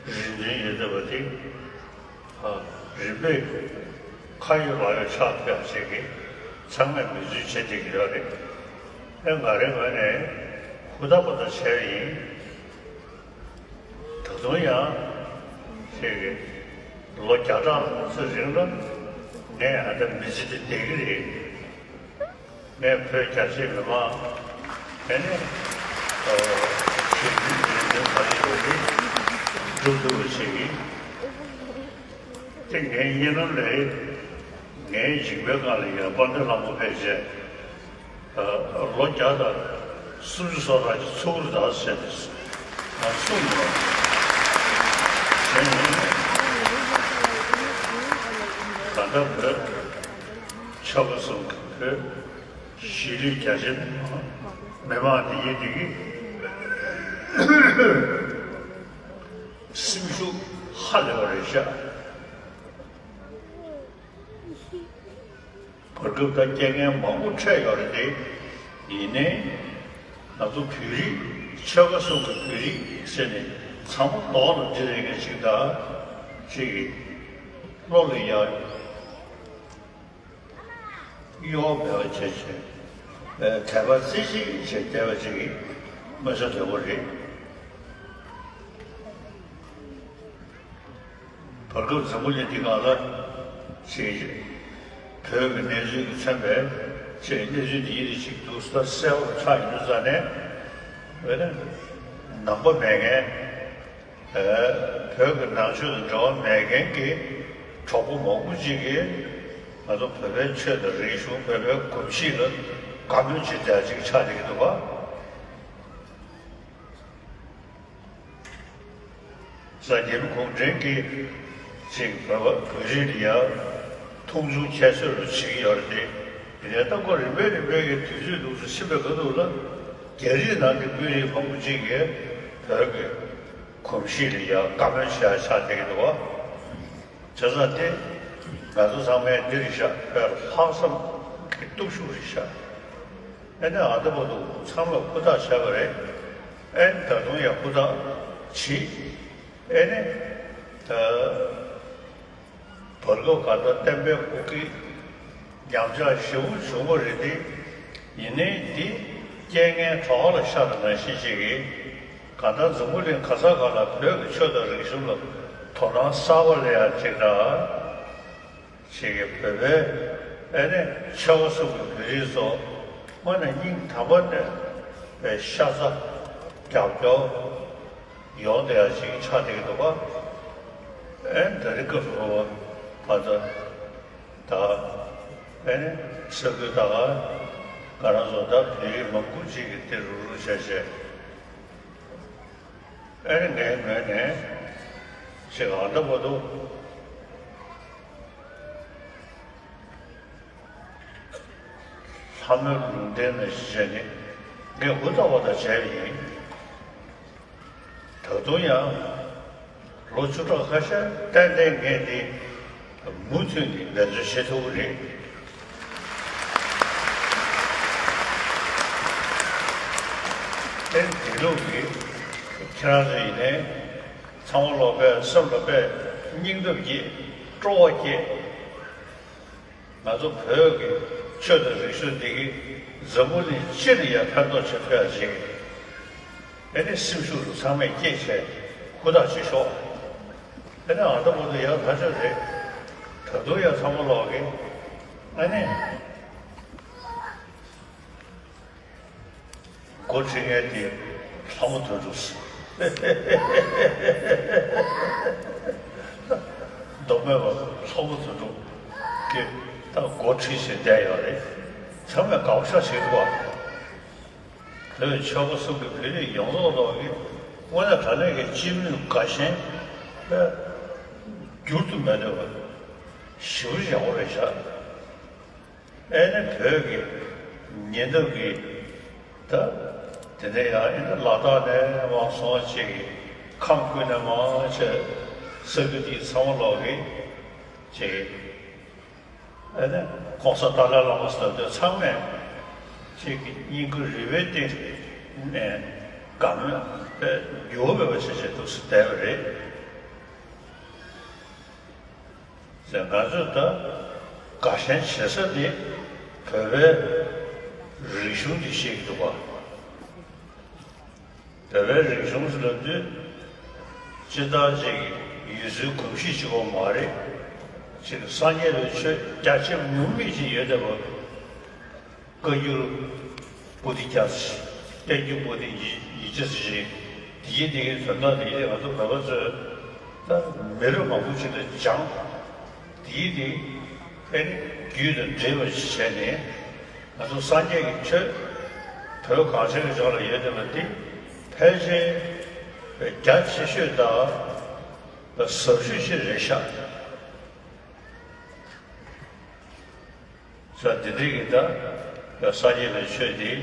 རེ་འདུན་ཡོད་བསྡད་པ་དེ། རིམ་པས་ཁ་ཡོད་ལག་ཡོད་ཆགས་ཐུབ་ཡག་ཅིག་གི་ཚང་མས་འབད་བརྩོན་བྱེད་བསྡད་ཀྱི་ཡོད་རེད། ཨེ་ང་རའི་ངོས་ནས་ཧུར་ཐག་པ་ཐག་བྱས་ཡིན། ད་དུང་ཡང་ཅིག་གི་ལོ་བརྒྱ་ཕྲག་ཙམ་རིང་ལ་ངས་ཨ་ད་མི་ཚེ་འདི་བསྡད་ཀྱི་རེད། ངས་བོད་རྒྱ་ཆེའི་མི་མང་ཨེ་ནས་ཞིག་རྒྱུན་རིང་འདོན་ག་རེ་ཡོད་རེད་སྒྲུབ་ཐུབ་པ་བྱེད་ཀྱི། དེ་ངའི་གཉིད་ལམ་ལས་ངའི་མཇིང་པའི་སྒང་ལ་ཡང་དཔལ་ལྡན་ལྷ་མོ་ཕེབས་རྗེས་ལོ་བརྒྱ་དང་སུམ་ཅུ་སོ་ཕྲག་གི་ཚུགས་རུ་དག་ཟེར་ནས་གསུངས་ཡོད། དེ་ནི་ད་ལྟ་བོད་ཆོལ་ཁ་གསུམ་གྱི་བོད་གཞིས་ལུས་རྒྱ་ཆེ་མི་མང་། མི་མང་དེ་ཡིན་དེ་གི་སེམས་ཤུགས་ཧ་ལས་པ་རེད་ཤག་བར་སྐབས་ད་རྐྱེན་ངན་མང་པོ་འཕྲད་ཡོད་རེད་དེ། ཡིན་ནའི་ང་ཚོ་བོད་རིགས་ཆོལ་ཁ་གསུམ་གྱི་བོད་རིགས་ཟེར་ནས་ཚང་མ་རྡོག་ལ་འདི་རེད་མཁན་ཞིག་དང་ཅིག་བློ་ལ་ཡ་གཡོ་བ་མེད་པ་བྱས་བྱས་དད་པ་རྩེ་གཅིག་བྱས་བསྡད་པ་ཅིག་མངོན་གསལ་དོད་པོ་རེད། བར་སྐབས་འཛམ་བུ་གླིང་འདི་སྒང་ལ་ཅིག་བོད་ཀྱི་གནས་ཚུལ་གྱིས་མཚོན་པའི་ཅིག་གནས་ཚུལ་འདི་ཡིན་རེ་ཅིག་འདུག་ས་གསལ་པོ་ཆགས་ཡོད་ཙང་ནས་འོན་ནས་ནང་པ་མེད་མཁན་བོད་ཀྱི་ནང་ཆོས་དང་འབྲེལ་བ་མེད་མཁན་གྱི་གྲོགས་པོ་མང་པོ་ཅིག་གིས་ང་ཚོ་བོད་པའི་ཆོས་དང་རིག་གཞུང་བོད་པའི་གོམས་གཤིས་ལ་དགའ་མོས་བྱེད་བསྡད་ཅིག་ཆགས་བསྡད་ཀྱི་འདུག་ག་ས་རྒྱལ་པོ་གུང་ཁྲན་གྱིས་ཅིག་བོད་པ་བོད་རིགས་ལ་ཡང་མཐོང་ཆུང་ཁྱད་གསོད་རུ་བྱེད་ཀྱི་ཡོད་རེད་དེ། དེ་ནས་ད་ཁོ་རིམ་པས་རིམ་པས་ཀྱི་དུས་ཚོད་འདུག་སེ་ཕྱིན་པའི་ཁ་ཐུག་ལ་རྒྱ་རིགས་ནང་གི་དཔོན་རིགས་མང་པོ་ཅིག་གིས་བོད་ཀྱི་གོམས་གཤིས་ལ་ཡང་བཀའ་མོལ་བྱེད་ཡ་ཆགས་བསྡད་ཀྱི་འདུག་བ། བྱས་ཙང་དེ་ང་ཚོ་ཚང་མས་འདི་རེད་ཤག་དཔེ་ལྷག་བསམ་གྱི་སྟོབས་ཤུགས་རེད་ཤག་ཨེ་ནས་ཨ་ད་བར་དུ་ཚང་མས་ཧུར་ཐག་བྱས་པ་རེད། ཨེ་ནས་ད་དུང་ཡང་ཧུར་ཐག་བྱེད། ཨེ་ནས་ད་བར་སྐབས་ག་ད་བསྟན་པའི་སྐུ་སྐྱེ་ཉམས་ཆག་ཞེ་པོ་བྱུང་བ་རེད་དེ། ཡིན་ནའི་འདི་རྐྱེན་ངན་གྲོགས་ལ་ཤར་ནང་བཞིན་ཅིག་གིས་གང་ལྟར་འཛམ་བུ་གླིང་ག་ས་ག་ལ་བོད་ཀྱི་ཆོས་དང་རིག་གཞུང་ལ་དོ་སྣང་གསར་པ་སླེབས་ཡ་ཅིག་དང་། ཅིག་གིས་བོད་པའི་ཨེ་ནས་ཆོལ་ཁ་གསུམ་གྱི་བོད་རིགས་ཚོ་དངོས་གནས་སྙིང་ཐག་པ་ནས་པའི་ཤ་ཚ་རྒྱབ་སྐྱོར་ཡོང་བསྡད་ཡ་ཅིག་ཆགས་བསྡད་ཀྱི་འདུག་ག་ཨེ་ནས་ད་རེས་སྐབས་སུ་བབ་པ་ང་ཚོ་ད་ཨེ་ནས་ས་ཁུལ་ད་ག་ང་རང་ཚོ་ད་བོད་རིགས་མང་པོ་ཅིག་གིས་དེ་རུག་རུག་བྱས་བྱས། ཨེ་ནས་ངའི་ངོས་ནས་ཅིག་ཨ་ད་བར་དུ་ལྷ་མོའི་ལུང་བསྟན་ནང་བཞིན་བྱས་ནས་ངས་ཧུར་ཐག་པ་དང་བྱས་པ་ཡིན། ད་དུང་ཡང་ལོ་བཅུ་ཕྲག་ཁ་ཤས་ཏན་ཏན་ངས་འདི་མུ་མཐུད་ནས་འབད་བརྩོན་བྱེད་ཐུབ་ཀྱི་རེད། ཨེ་དེ་ལུགས་ཀྱིས་ཁྱེད་རང་ཚོ་ཡིན་ནའི་ཚང་མ་ལོག་པའི་སེམས་ལ་དཔེ་སྙིང་སྟོབས་སྐྱེད་སྤྲོ་བ་སྐྱེད། ང་ཚོ་བོད་ཀྱི་ཆོས་དང་རིག་གཞུང་འདི་གིས་འཛམ་བུ་གླིང་སྤྱི་ལ་ཡང་ཕན་ཐོགས་ཆེ་ཐུབ་ཡ་བྱེད་ཀྱི་རེད། ཨེ་ནས་སེམས་ཤུགས་རུ་ཚང་མས་བསྐྱེད་བྱས་ཧུར་ཐག་བྱེད་ཤོག་ཨེ་ནས་ཨ་ད་བར་དུ་ཡག་ཐག་ཆོད་རེད། ད་དུང་ཡང་ཚང་མ་ལོག་གི་ཨེ་ནས། འགོ་ཁྲིད་མཁན་དེ་ལྷ་མོ་དོན་གྲུབ། མདོ་སྨད་པ་ལྷ་མོ་དོན་གྲུབ་ཀྱིས་ད་འགོ་ཁྲིད་བྱས་བསྡད་ཡོད་རེད། ཚང་མས་དགའ་པོ་ཤ་ཞིག་འདུག་བ། བོད་ཆོལ་ཁ་གསུམ་གྱི་བོད་རིགས་ཡོངས་རྫོགས་ལོག་གིས་དངོས་གནས་དྲང་གནས་ཀྱི་སྤྱི་མོས་དགའ་ཞེན་དཔེ་འགྱུར་དུ་མེད་འདོད་པ་ཞེ་པོ་ཅིག་ཡག་པོ་རེད་ཤག་ཨེ་ནི་བོད་ཀྱི་ཉེ་འདབས་ཀྱི་ད་དེ་ནས་ཡང་ཨེ་ནི་ལ་དྭགས་ནས་མར་སོང་བ་ཅིག་གིས་ཁམས་ཁུལ་ནས་མར་བྱས་ས་ཁུལ་དེའི་ཚང་མ་ལོག་གིས་ཅིག་ཨེ་ནི་༸གོང་ས་ཏཱ་ལའི་བླ་མ་ཟེར་དུས་ཚང་མས་ཅིག་གི་སྙིང་ཁུ་རུས་པའི་གཏིང་ནས་དགའ་མོས་དཔེ་འགྱུར་བ་མེད་པ་བྱས་བྱས་འདུག་སེ་བསྡད་པ་རེད། ཟེར་ང་ཚོས་ད་དགའ་ཞེན་བྱེད་ས་དེ་བོད་པའི་རིག་གཞུང་དེ་ཤེས་ཀྱི་འདུག་ག་བོད་པའི་རིག་གཞུང་ཟེར་ལབ་དུས་སྤྱིར་བཏང་ཅིག་ཡུལ་སྲོལ་གོམས་གཤིས་གཅིག་པོ་མ་རེད། ཅིག་སངས་རྒྱས་པའི་ཆོས་རྒྱ་ཆེ་མུ་མེད་ཅིག་ཡོད་བསྡད་པ། བཀའ་འགྱུར་པོ་ཏི་བརྒྱ། བསྟན་འགྱུར་པོ་ཏི་ཉི་ཉི་བརྒྱ་ཞེས། དེའི་དེ་གའི་དོན་དག་དེ་ང་ཚོ་བོད་པ་ཚོས་ད་མི་རབས་མང་པོ་ཅིག་ལ་སྦྱངས། དེའི་དེ་ཨེ་ནི་རྒྱུད་དང་འདྲེས་པ་ཞིག་བྱས་ནས་ང་ཚོ་སངས་རྒྱས་ཀྱི་ཆོས་བོད་གངས་ཅན་གྱི་ལྗོངས་ལ་ཡོད་བསྡད་པ་འདི་ཕལ་ཆེར་རྒྱ་ཆེ་ཤོས་དང་ཟབ་ཤོས་ཅིག་རེད་ཤག་ས་འདི་འདྲའི་གི་ད་ཡ་ས་སྐྱེས་པའི་ཆོས་འདི་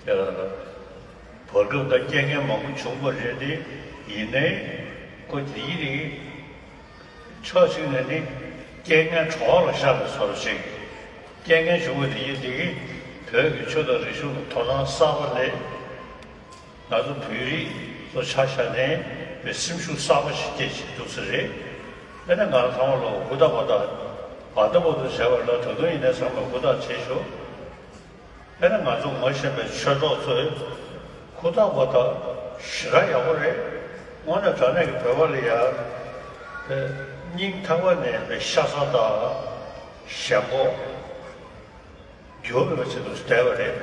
བར་སྐབས་ད་རྐྱེན་ངན་མང་པོ་བྱུང་བ་རེད་དེ། ཡིན་ནའི་ཁོ་དེ་ཡི་རིགས་ཕྱོགས་གཅིག་ནས་ནི་རྐྱེན་ངན་གྲོགས་ལ་ཤར་བའི་བཟོ་འདྲ་ཞིག་རྐྱེན་ངན་བྱུང་བ་དེ་ཡི་དེ་གིས་བོད་ཀྱི་ཆོས་དང་རིག་གཞུང་ལ་དོ་སྣང་གསར་པ་སླེབས། ང་ཚོ་བོད་རིགས་ཚོ་ཆ་བཞག་ནས་པའི་སེམས་ཤུགས་གསར་པ་ཞིག་སྐྱེས་བྱས་འདུག་ས་རེད། དེ་ནས་ང་རང་ཚང་མ་ལ་ཧུར་ཐག་པ་ཐག་བ་ད་བ་ད་བྱས་པ་ལ་ད་དུང་ཡིན་ནའི་ཚང་མས་ཧུར་ཐག་བྱེད་ཤོག་དེ་ནས་ང་ཚོ་ངོ་ཤེས་པའི་ཆོས་གྲོགས་ཚོས་ཧུར་ཐག་པ་ཐག་ཞེ་དྲག་ཡག་པོ་རེད། དངོས་གནས་དྲང་གནས་ཀྱི་བོད་པ་ལ་ཡ་དེ་སྙིང་ཐག་པ་ནས་པའི་ཤ་ཚ་དང་ཞེན་ཁོག་འགྱུར་མེད་པ་ཆེད་དུ་བསྡད་པ་རེད།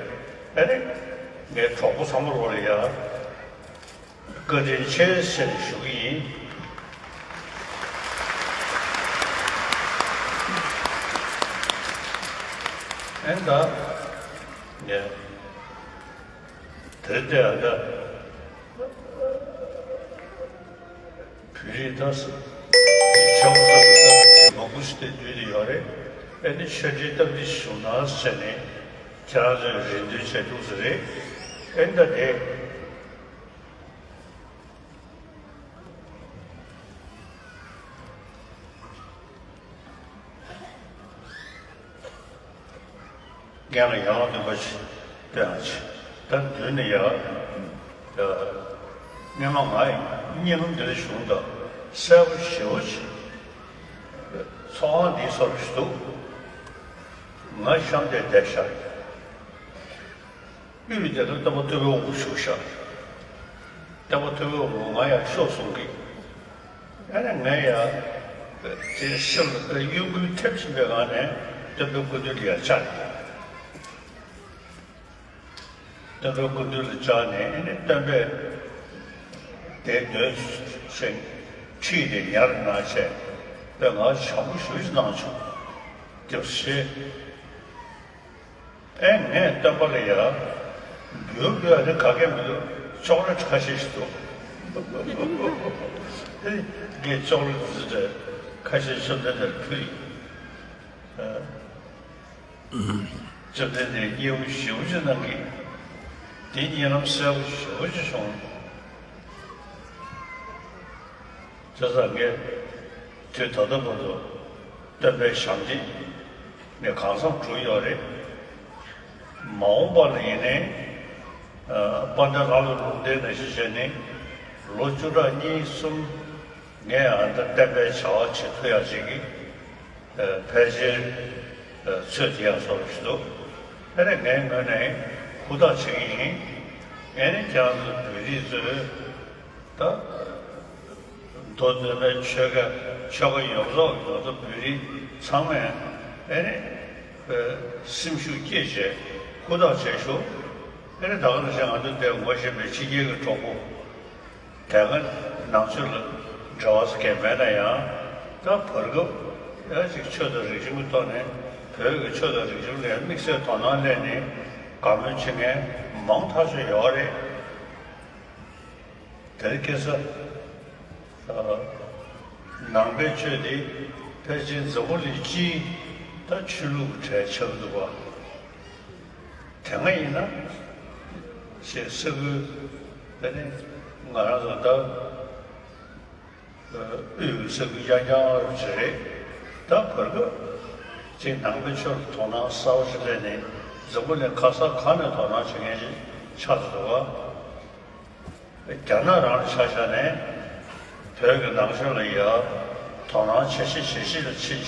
ཨ་ནི་ངའི་གྲོགས་པོ་ཚང་མ་ལོ་ལ་ཡ་བཀའ་དྲིན་ཆེ་ཟེར་ནས་ཞུ་གི་ཡིན། ཨེ་ད་ངས་དེ་ལྟ་ཡང་ད། བོད་རིགས་དང་ས་ཆ་ཁོ་ཐག་གི་ས་ཆ་མང་པོ་ཞིག་དེ་འདུས་ཏེ་ཡོད་རེད། ཨེ་ནི་ཆོས་འབྲེལ་སྟབས་བདེ་ཞུ་ན་ཟེར་ནས་ཁྱེད་རང་ཚོས་རེ་འདུན་བྱས་འདུག་ཟེར་རེད། ཨེ་ད་དེ་སྔོན་ལ་ཡང་སྟོན་པ་ཞིག་སྟོན་ཡང་ཆེ། ད་མདུན་ནས་ཡ། ད་སྔོན་མ་ང་ཡི་གཉིད་ལམ་འདིར་བྱུང་དང་གསལ་པོ་ཞེ་པོ་ཅིག་ཚོགས་ཁང་འདིའི་སོར་ཞིག་འདུག་ང་གཤམ་དེར་བསྡད་ཤག་དབུས་དེ་ལ་སྟོན་པ་ཐུབ་པའི་དབང་པོ་བཞུགས་ཤག་སྟོན་པ་ཐུབ་པའི་དབང་པོ་ང་ཡང་ཤོག་གསུང་གི་ཨ་ནི་ངས་ཡང་དེ་ཤུལ་ལ་གཡོ་འགུལ་ཐེབས་བཞིན་པའི་ངང་ནས་སྟོན་པའི་སྐུ་མདུན་ལ་ཡར་བཅར། སྟོན་པའི་སྐུ་མདུན་ལ་བཅར་ནས་ཨ་ནི་སྟོན་པས་དེ་འདོན་ཞིང་ཁྲིད་དེ་ཉར་གནང་བྱས་པའི་ངར་བྱམས་པོ་ཞུ་ཞིག་གནང་བྱུང་། རྒྱབ་ཤེས། ཨེ་ངས་སྟོན་པ་ལ་ཡ། འབུལ་དགོས་ཨ་ནི་ག་གེ་མི་འདུག་ཅོག་ལེ་ཁ་ཤས་ཤིག་འདུག་ཨེ་ངས་ཅོག་ལེ་ཟི་འདྲ་ཁ་ཤས་ཤོམ་ལེ་ལ་ཕུལ་ཡིན། བཅོམ་ལྡན་འདས་སྐྱེས་བུ་ཞེ་པོ་ཅིག་གནང་གི་དེ་གཉིད་ལམ་གསལ་པོ་ཞེ་པོ་ཅིག་བྱུང་། བྱས་ཙང་ངས་དུས་ད་ལྟ་བར་དུ་སྟོན་པའི་ཞབས་འདེགས་ནས་གང་འཚམ་གྲུབ་ཡོད་རེད། མ་འོངས་པ་ལ་ཡིན་ནའི་དཔལ་ལྡན་ལྷ་བློ་ལུང་བསྟན་ནང་བཞིན་བྱས་ནས་ལོ་བཅུ་ཕྲག་གཉིས་གསུམ་ངས་ཨ་ད་བསྟན་པའི་བྱ་བ་བྱེད་ཐུབ་ཡག་ཅིག་གི་ཕལ་ཆེར་ཚོད་ཐིག་ཡག་བཟོ་འདྲ་ཞིག་འདུག་དེ་ནས་ངའི་ངོས་ནས་ཧུར་ཐག་བྱེད་ཀྱི་ཡིན། ཨེ་ནས་ཀྱང་བོད་རིགས་ཚོས་ད་མདོ་འཛོམས་པའི་ཆོལ་ཁ་ཆོལ་ཁ་ཡོངས་རྫོགས་ཡོངས་རྫོགས་བོད་རིགས་ཚང་མས་ཨེ་ནས་སེམས་ཤུགས་བསྐྱེད་བྱས་ཧུར་ཐག་བྱེད་ཤོག་ཨེ་ནས་ད་ག་ནང་བཞིན་ང་ཚོ་འདིར་ངོ་ཤེས་པའི་ཕྱི་རྒྱལ་གྱི་གྲོགས་པོ། དེ་སྔ་ནང་ཆོས་ལ་འབྲེལ་བ་ཟེར་མཁན་མེད་ན་ཡང་། ད་བར་སྐབས་ཡང་ཅིག་ཆོས་དང་རིག་གཞུང་གི་ཐོག་ནས་བོད་ཀྱི་ཆོས་དང་རིག་གཞུང་ལ་དམིགས་བསལ་དོ་སྣང་སླེབས་ནས་དགའ་མོས་བྱེད་མཁན་མང་ཐག་ཆོད་ཡོད་རེད། དེར་སྐྱེས་ས་ནང་པའི་ཆོས་དེ་ཕལ་ཆེར་འཛམ་བུ་གླིང་སྤྱིའི་ད་ཆོས་ལུགས་གྲས་ཆགས་འདུག་པ། དེ་སྔ་ཡིན་ན་ཞེས་ས་ཁུལ་དེ་ནི་ང་རང་ཚོ་ད་དབུས་ས་ཁུལ་རྐྱང་རྐྱང་རེད། ད་བར་སྐབས་ཅིག་ནང་པའི་ཆོས་ལ་དོ་སྣང་གསར་པ་ཞིག་སླེབས་ནས་འཛམ་བུ་གླིང་ག་ས་ག་ནས་དོ་སྣང་བྱེད་མཁན་ཞིག་ཆགས་འདུག་པ། རྒྱ་ནག་རང་ལ་ཆ་བཞག་ནས་བོད་ཀྱི་ནང་ཆོས་ལ་ཡ་དོ་སྣང་བྱེད་ཤེས་བྱེད་ཤེས་ལ་ཕྱིན་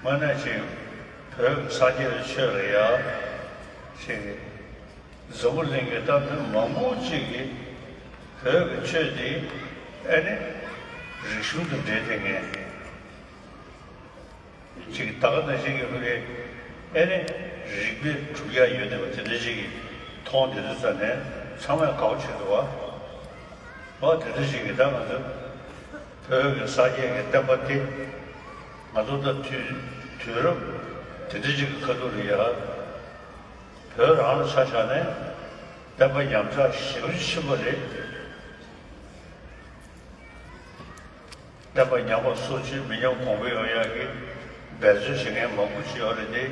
བྱས། དངོས་གནས་ཅིག་བོད་ཀྱི་སངས་རྒྱས་པའི་ཆོས་ལ་ཡ་ཅིག་འཛམ་བུ་གླིང་གི་ད་བོད་མང་པོ་ཅིག་གིས་བོད་ཀྱི་ཆོས་འདི་ཨེ་ནི་རིག་གཞུང་དང་འབྲེལ་བསྡད་མཁན། ཅིག་ད་ག་ནང་བཞིན་གྱི་ཕ་གི་ཨེ་ནི་རིག་པའི་གྲུབ་ཡ་ཡོད་བསྡད་པ་དེ་འདྲ་ཅིག་གིས་མཐོང་བསྡད་དུས་ཙ་ནས་ཚང་མས་དགའ་པོ་བྱེད་འདུག་པ། འོ་དེ་འདྲ་ཅིག་གིས་ད་ང་ཚོ་བོད་ཀྱི་སངས་རྒྱས་ཀྱི་བསྟན་པ་དེ་ང་ཚོ་ད་དུས་དུས་རབས་དེ་འདྲ་ཅིག་གི་ཁ་ཐུག་ལ་ཡ་བོད་རང་ལ་ཆ་བཞག་ནས་བསྟན་པ་ཉམས་ཆག་ཞེ་པོ་ཕྱིན་པ་རེད། བསྟན་པ་ཉམས་པ་སོར་ཆུད་མི་ཉམས་གོང་འཕེལ་ཡོང་ཡག་གི་འབད་རྩོལ་བྱེད་མཁན་མང་པོ་ཞིག་ཡོད་རེད་དེ།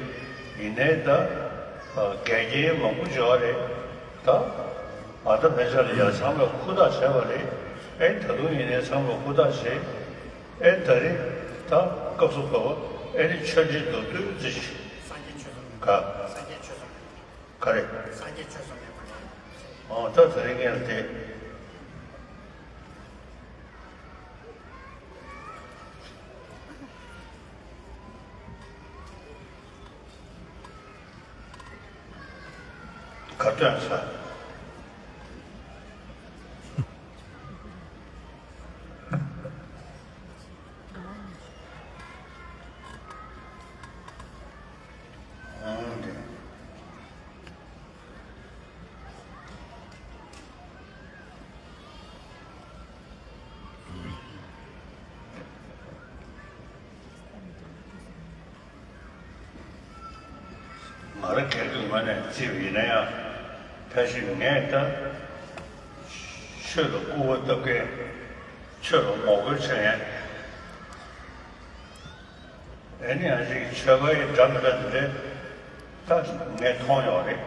ཡིན་ནའི་ད། ཨ། འགལ་རྐྱེན་མང་པོ་ཡོད་རེད། ད། ཨ། ད་ཕན་ཆད་ལ་ཡ་ཚང་མས་ཧུར་ཐག་བྱས་པ་རེད། ཨེ། ད་དུང་ཡིན་ནའི་ཚང་མས་ཧུར་ཐག་བྱས། ཨེ། ད་རེས་ད་སྐབས་སུ་བབས་པ་ཨེ་ནི་ཆོས་འབྲེལ་མདོར་བསྡུས་ཅིག་སངས་རྒྱས་ཆོས་གསུམ། ག་སངས་རྒྱས་ཆོས་གསུམ་མེད་པ་རེད། ག་རེ། སངས་རྒྱས་ཆོས་གསུམ་མེད་པ་རེད། ཨོ། ད་དེ་རིང་ངས་དེ། ག་དོན་ས། ཨང་དེ། ང་རང་སྒེར་གྱི་ངོས་ནས་བརྩིས་པ་ཡིན་ན་ཡང་། ཕལ་ཆེར་ངས་ད་ཆོས་ལ་སྐུར་བ་བཏབ་མཁན། ཆོས་ལ་ངོ་རྒོལ་བྱེད་མཁན། ཨེ་ནི་ཡང་ཅིག་ཆོས་པ་ཡི་འདྲ་མི་འདྲ་འདི་འདྲའི་ད་ངས་མཐོང་ཡོད་རེད།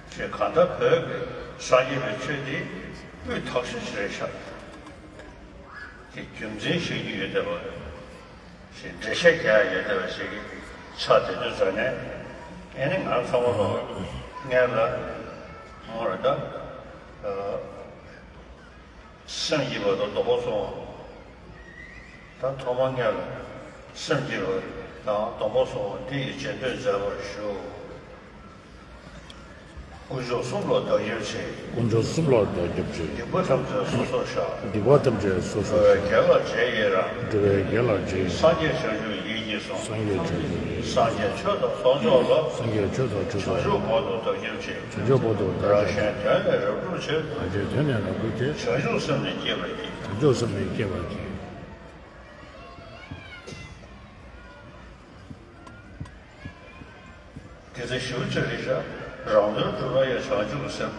ཅེས་གང་ལྟར་བོད་ཀྱི་སངས་རྒྱས་པའི་ཆོས་འདི་སྤུས་དག་ཤོས་ཤིག་རེད་ཤག་དེ་རྒྱུ་མཚན་ཤོད་རྒྱུ་ཡོད་བསྡད་པ་ཞིག་འགྲེལ་བཤད་རྒྱག་ཡ་ཡོད་བསྡད་པ་ཞིག་གི་ཆ་དེ་ཚོའི་ཟ་ནས། ཨེ་ནི་ང་ཚང་མ་ལོ་ངས་ལ་ངོ་རེ་ད། སེམས་ཀྱི་བར་དུ་སྡོམ་པ་སྲུང་བ། ད་ཐོག་མར་ངས་ལ་སེམས་ཀྱི་བར་དང་སྡོམ་པ་སྲུང་བ་འདི་ཡི་རྗེས་ཟློས་མཛད་པར་ཞུ། དཀོན་མཆོག་གསུམ་ལ་བདག་སྐྱབས་མཆི། དཀོན་མཆོག་གསུམ་ལ་བདག་སྐྱབས་མཆི། སྡིག་པ་ཐམས་ཅད་སོ་སོར་བཤགས། སྡིག་པ་ཐམས་ཅད་སོ་སོར་བཤགས། འགྲོ་བའི་དགེ་ལ་རྗེས་ཡི་རང་། འགྲོ་བའི་དགེ་ལ་རྗེས་ཡི་རང་། སངས་རྒྱས་བྱང་ཆུབ་ཡིད་ཀྱིས་བཟུང་། སངས་རྒྱས་བྱང་ཆུབ་ཡིད་ཀྱིས་བཟུང་། ཆོས་དང་ཚོགས་མཆོག་ལ། སངས་རྒྱས་ཆོས་དང་ཚོགས་མཆོག་ལ། བྱང་ཆུབ་བར་དུ་བདག་སྐྱབས་མཆི། བྱང་ཆུབ་བར་དུ་བདག་སྐྱབས་མཆི། རང་གཞན་དོན་ལས་རབ་བསྒྲུབ་ཕྱིར། རང་གཞན་དོན་ལས་རབ་བསྒྲུབ་ཕྱིར། བྱང་ཆུབ་སེམས་ནི་བསྐྱེད་པར་བགྱི། བྱང་ཆུབ་སེམས་ནི་བསྐྱེད་པར་བགྱི། དེ་ཚེ་ཞུ་ཅི་རེད་ཤག་རང་དོན་བསྒྲུབ་ན་ཡང་བྱང་ཆུབ་ཀྱི་སེམས།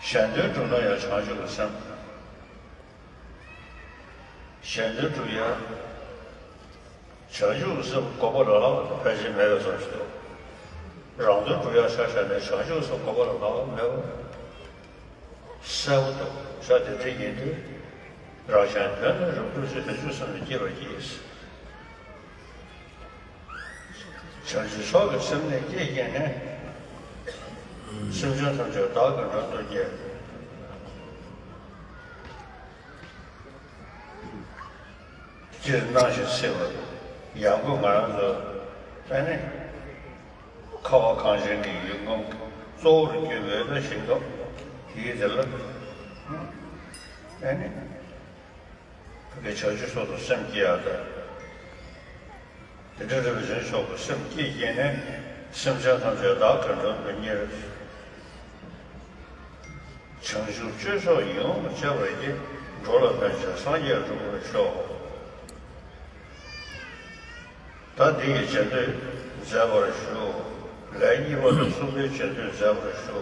གཞན་དོན་བསྒྲུབ་ན་ཡང་བྱང་ཆུབ་ཀྱི་སེམས། གཞན་དོན་བསྒྲུབ་ཡ། བྱང་ཆུབ་ཀྱི་སེམས་དགོས་པ་ལ་ལ་ཕལ་ཆེར་མེད་པའི་བཟོ་ཞིག་འདུག་རང་དོན་བསྒྲུབ་ཡ་ཆ་བཞག་ནས་བྱང་ཆུབ་ཀྱི་སེམས་དགོས་པ་ལ་ལ་མེད་པ། གསལ་པོ་འདུག་ཤག་དེ་འདྲ་ཡིན་དུས། རང་གཞན་དོན་ལ་རབ་བསྒྲུབ་ཕྱིར། བྱང་ཆུབ་སེམས་ནི་བསྐྱེད་པར་བགྱི། བྱང་ཆུབ་མཆོག་གི་སེམས་ནི་བསྐྱེད་བགྱིས་ནས། སེམས་ཅན་ཐམས་ཅད་བདག་གིས་མགྲོན་དུ་གྱུར། སྤྱིར་སྣང་ཞིང་སྲིད་པ། ཡང་སྒོས་ང་རང་ཚོ་ཨ་ནི་ཁ་བ་གངས་ཅན་གྱི་ཡུལ་ཁམས་གཙོ་བོར་གྱུར་པའི་ན་ཞིང་ཁམས་དེའི་དེ་ལ་ཨ་ནི་བོད་ཀྱི་བྱང་ཆུབ་མཆོག་ཏུ་སེམས་བསྐྱེད་ཡག་དང་། དེ་འདྲ་རེ་བའི་རིན་མཆོག་གི་སེམས་བསྐྱེད་བགྱིས་ནས། སེམས་ཅན་ཐམས་ཅད་བདག་གིས་མགྲོན་དུ་གཉེར། བྱང་ཆུབ་སྤྱོད་མཆོག་ཡིད་འོང་སྤྱད་པར་བགྱི། འགྲོ་ལ་ཕན་ཕྱིར་སངས་རྒྱས་འགྲུབ་པར་ཤོག་ད་འདི་ཡི་རྗེས་ཟློས་མཛད་པར་ཞུ། ལན་གཉིས་པ་དང་གསུམ་པའི་རྗེས་ཟློས་མཛད་པར་ཞུ།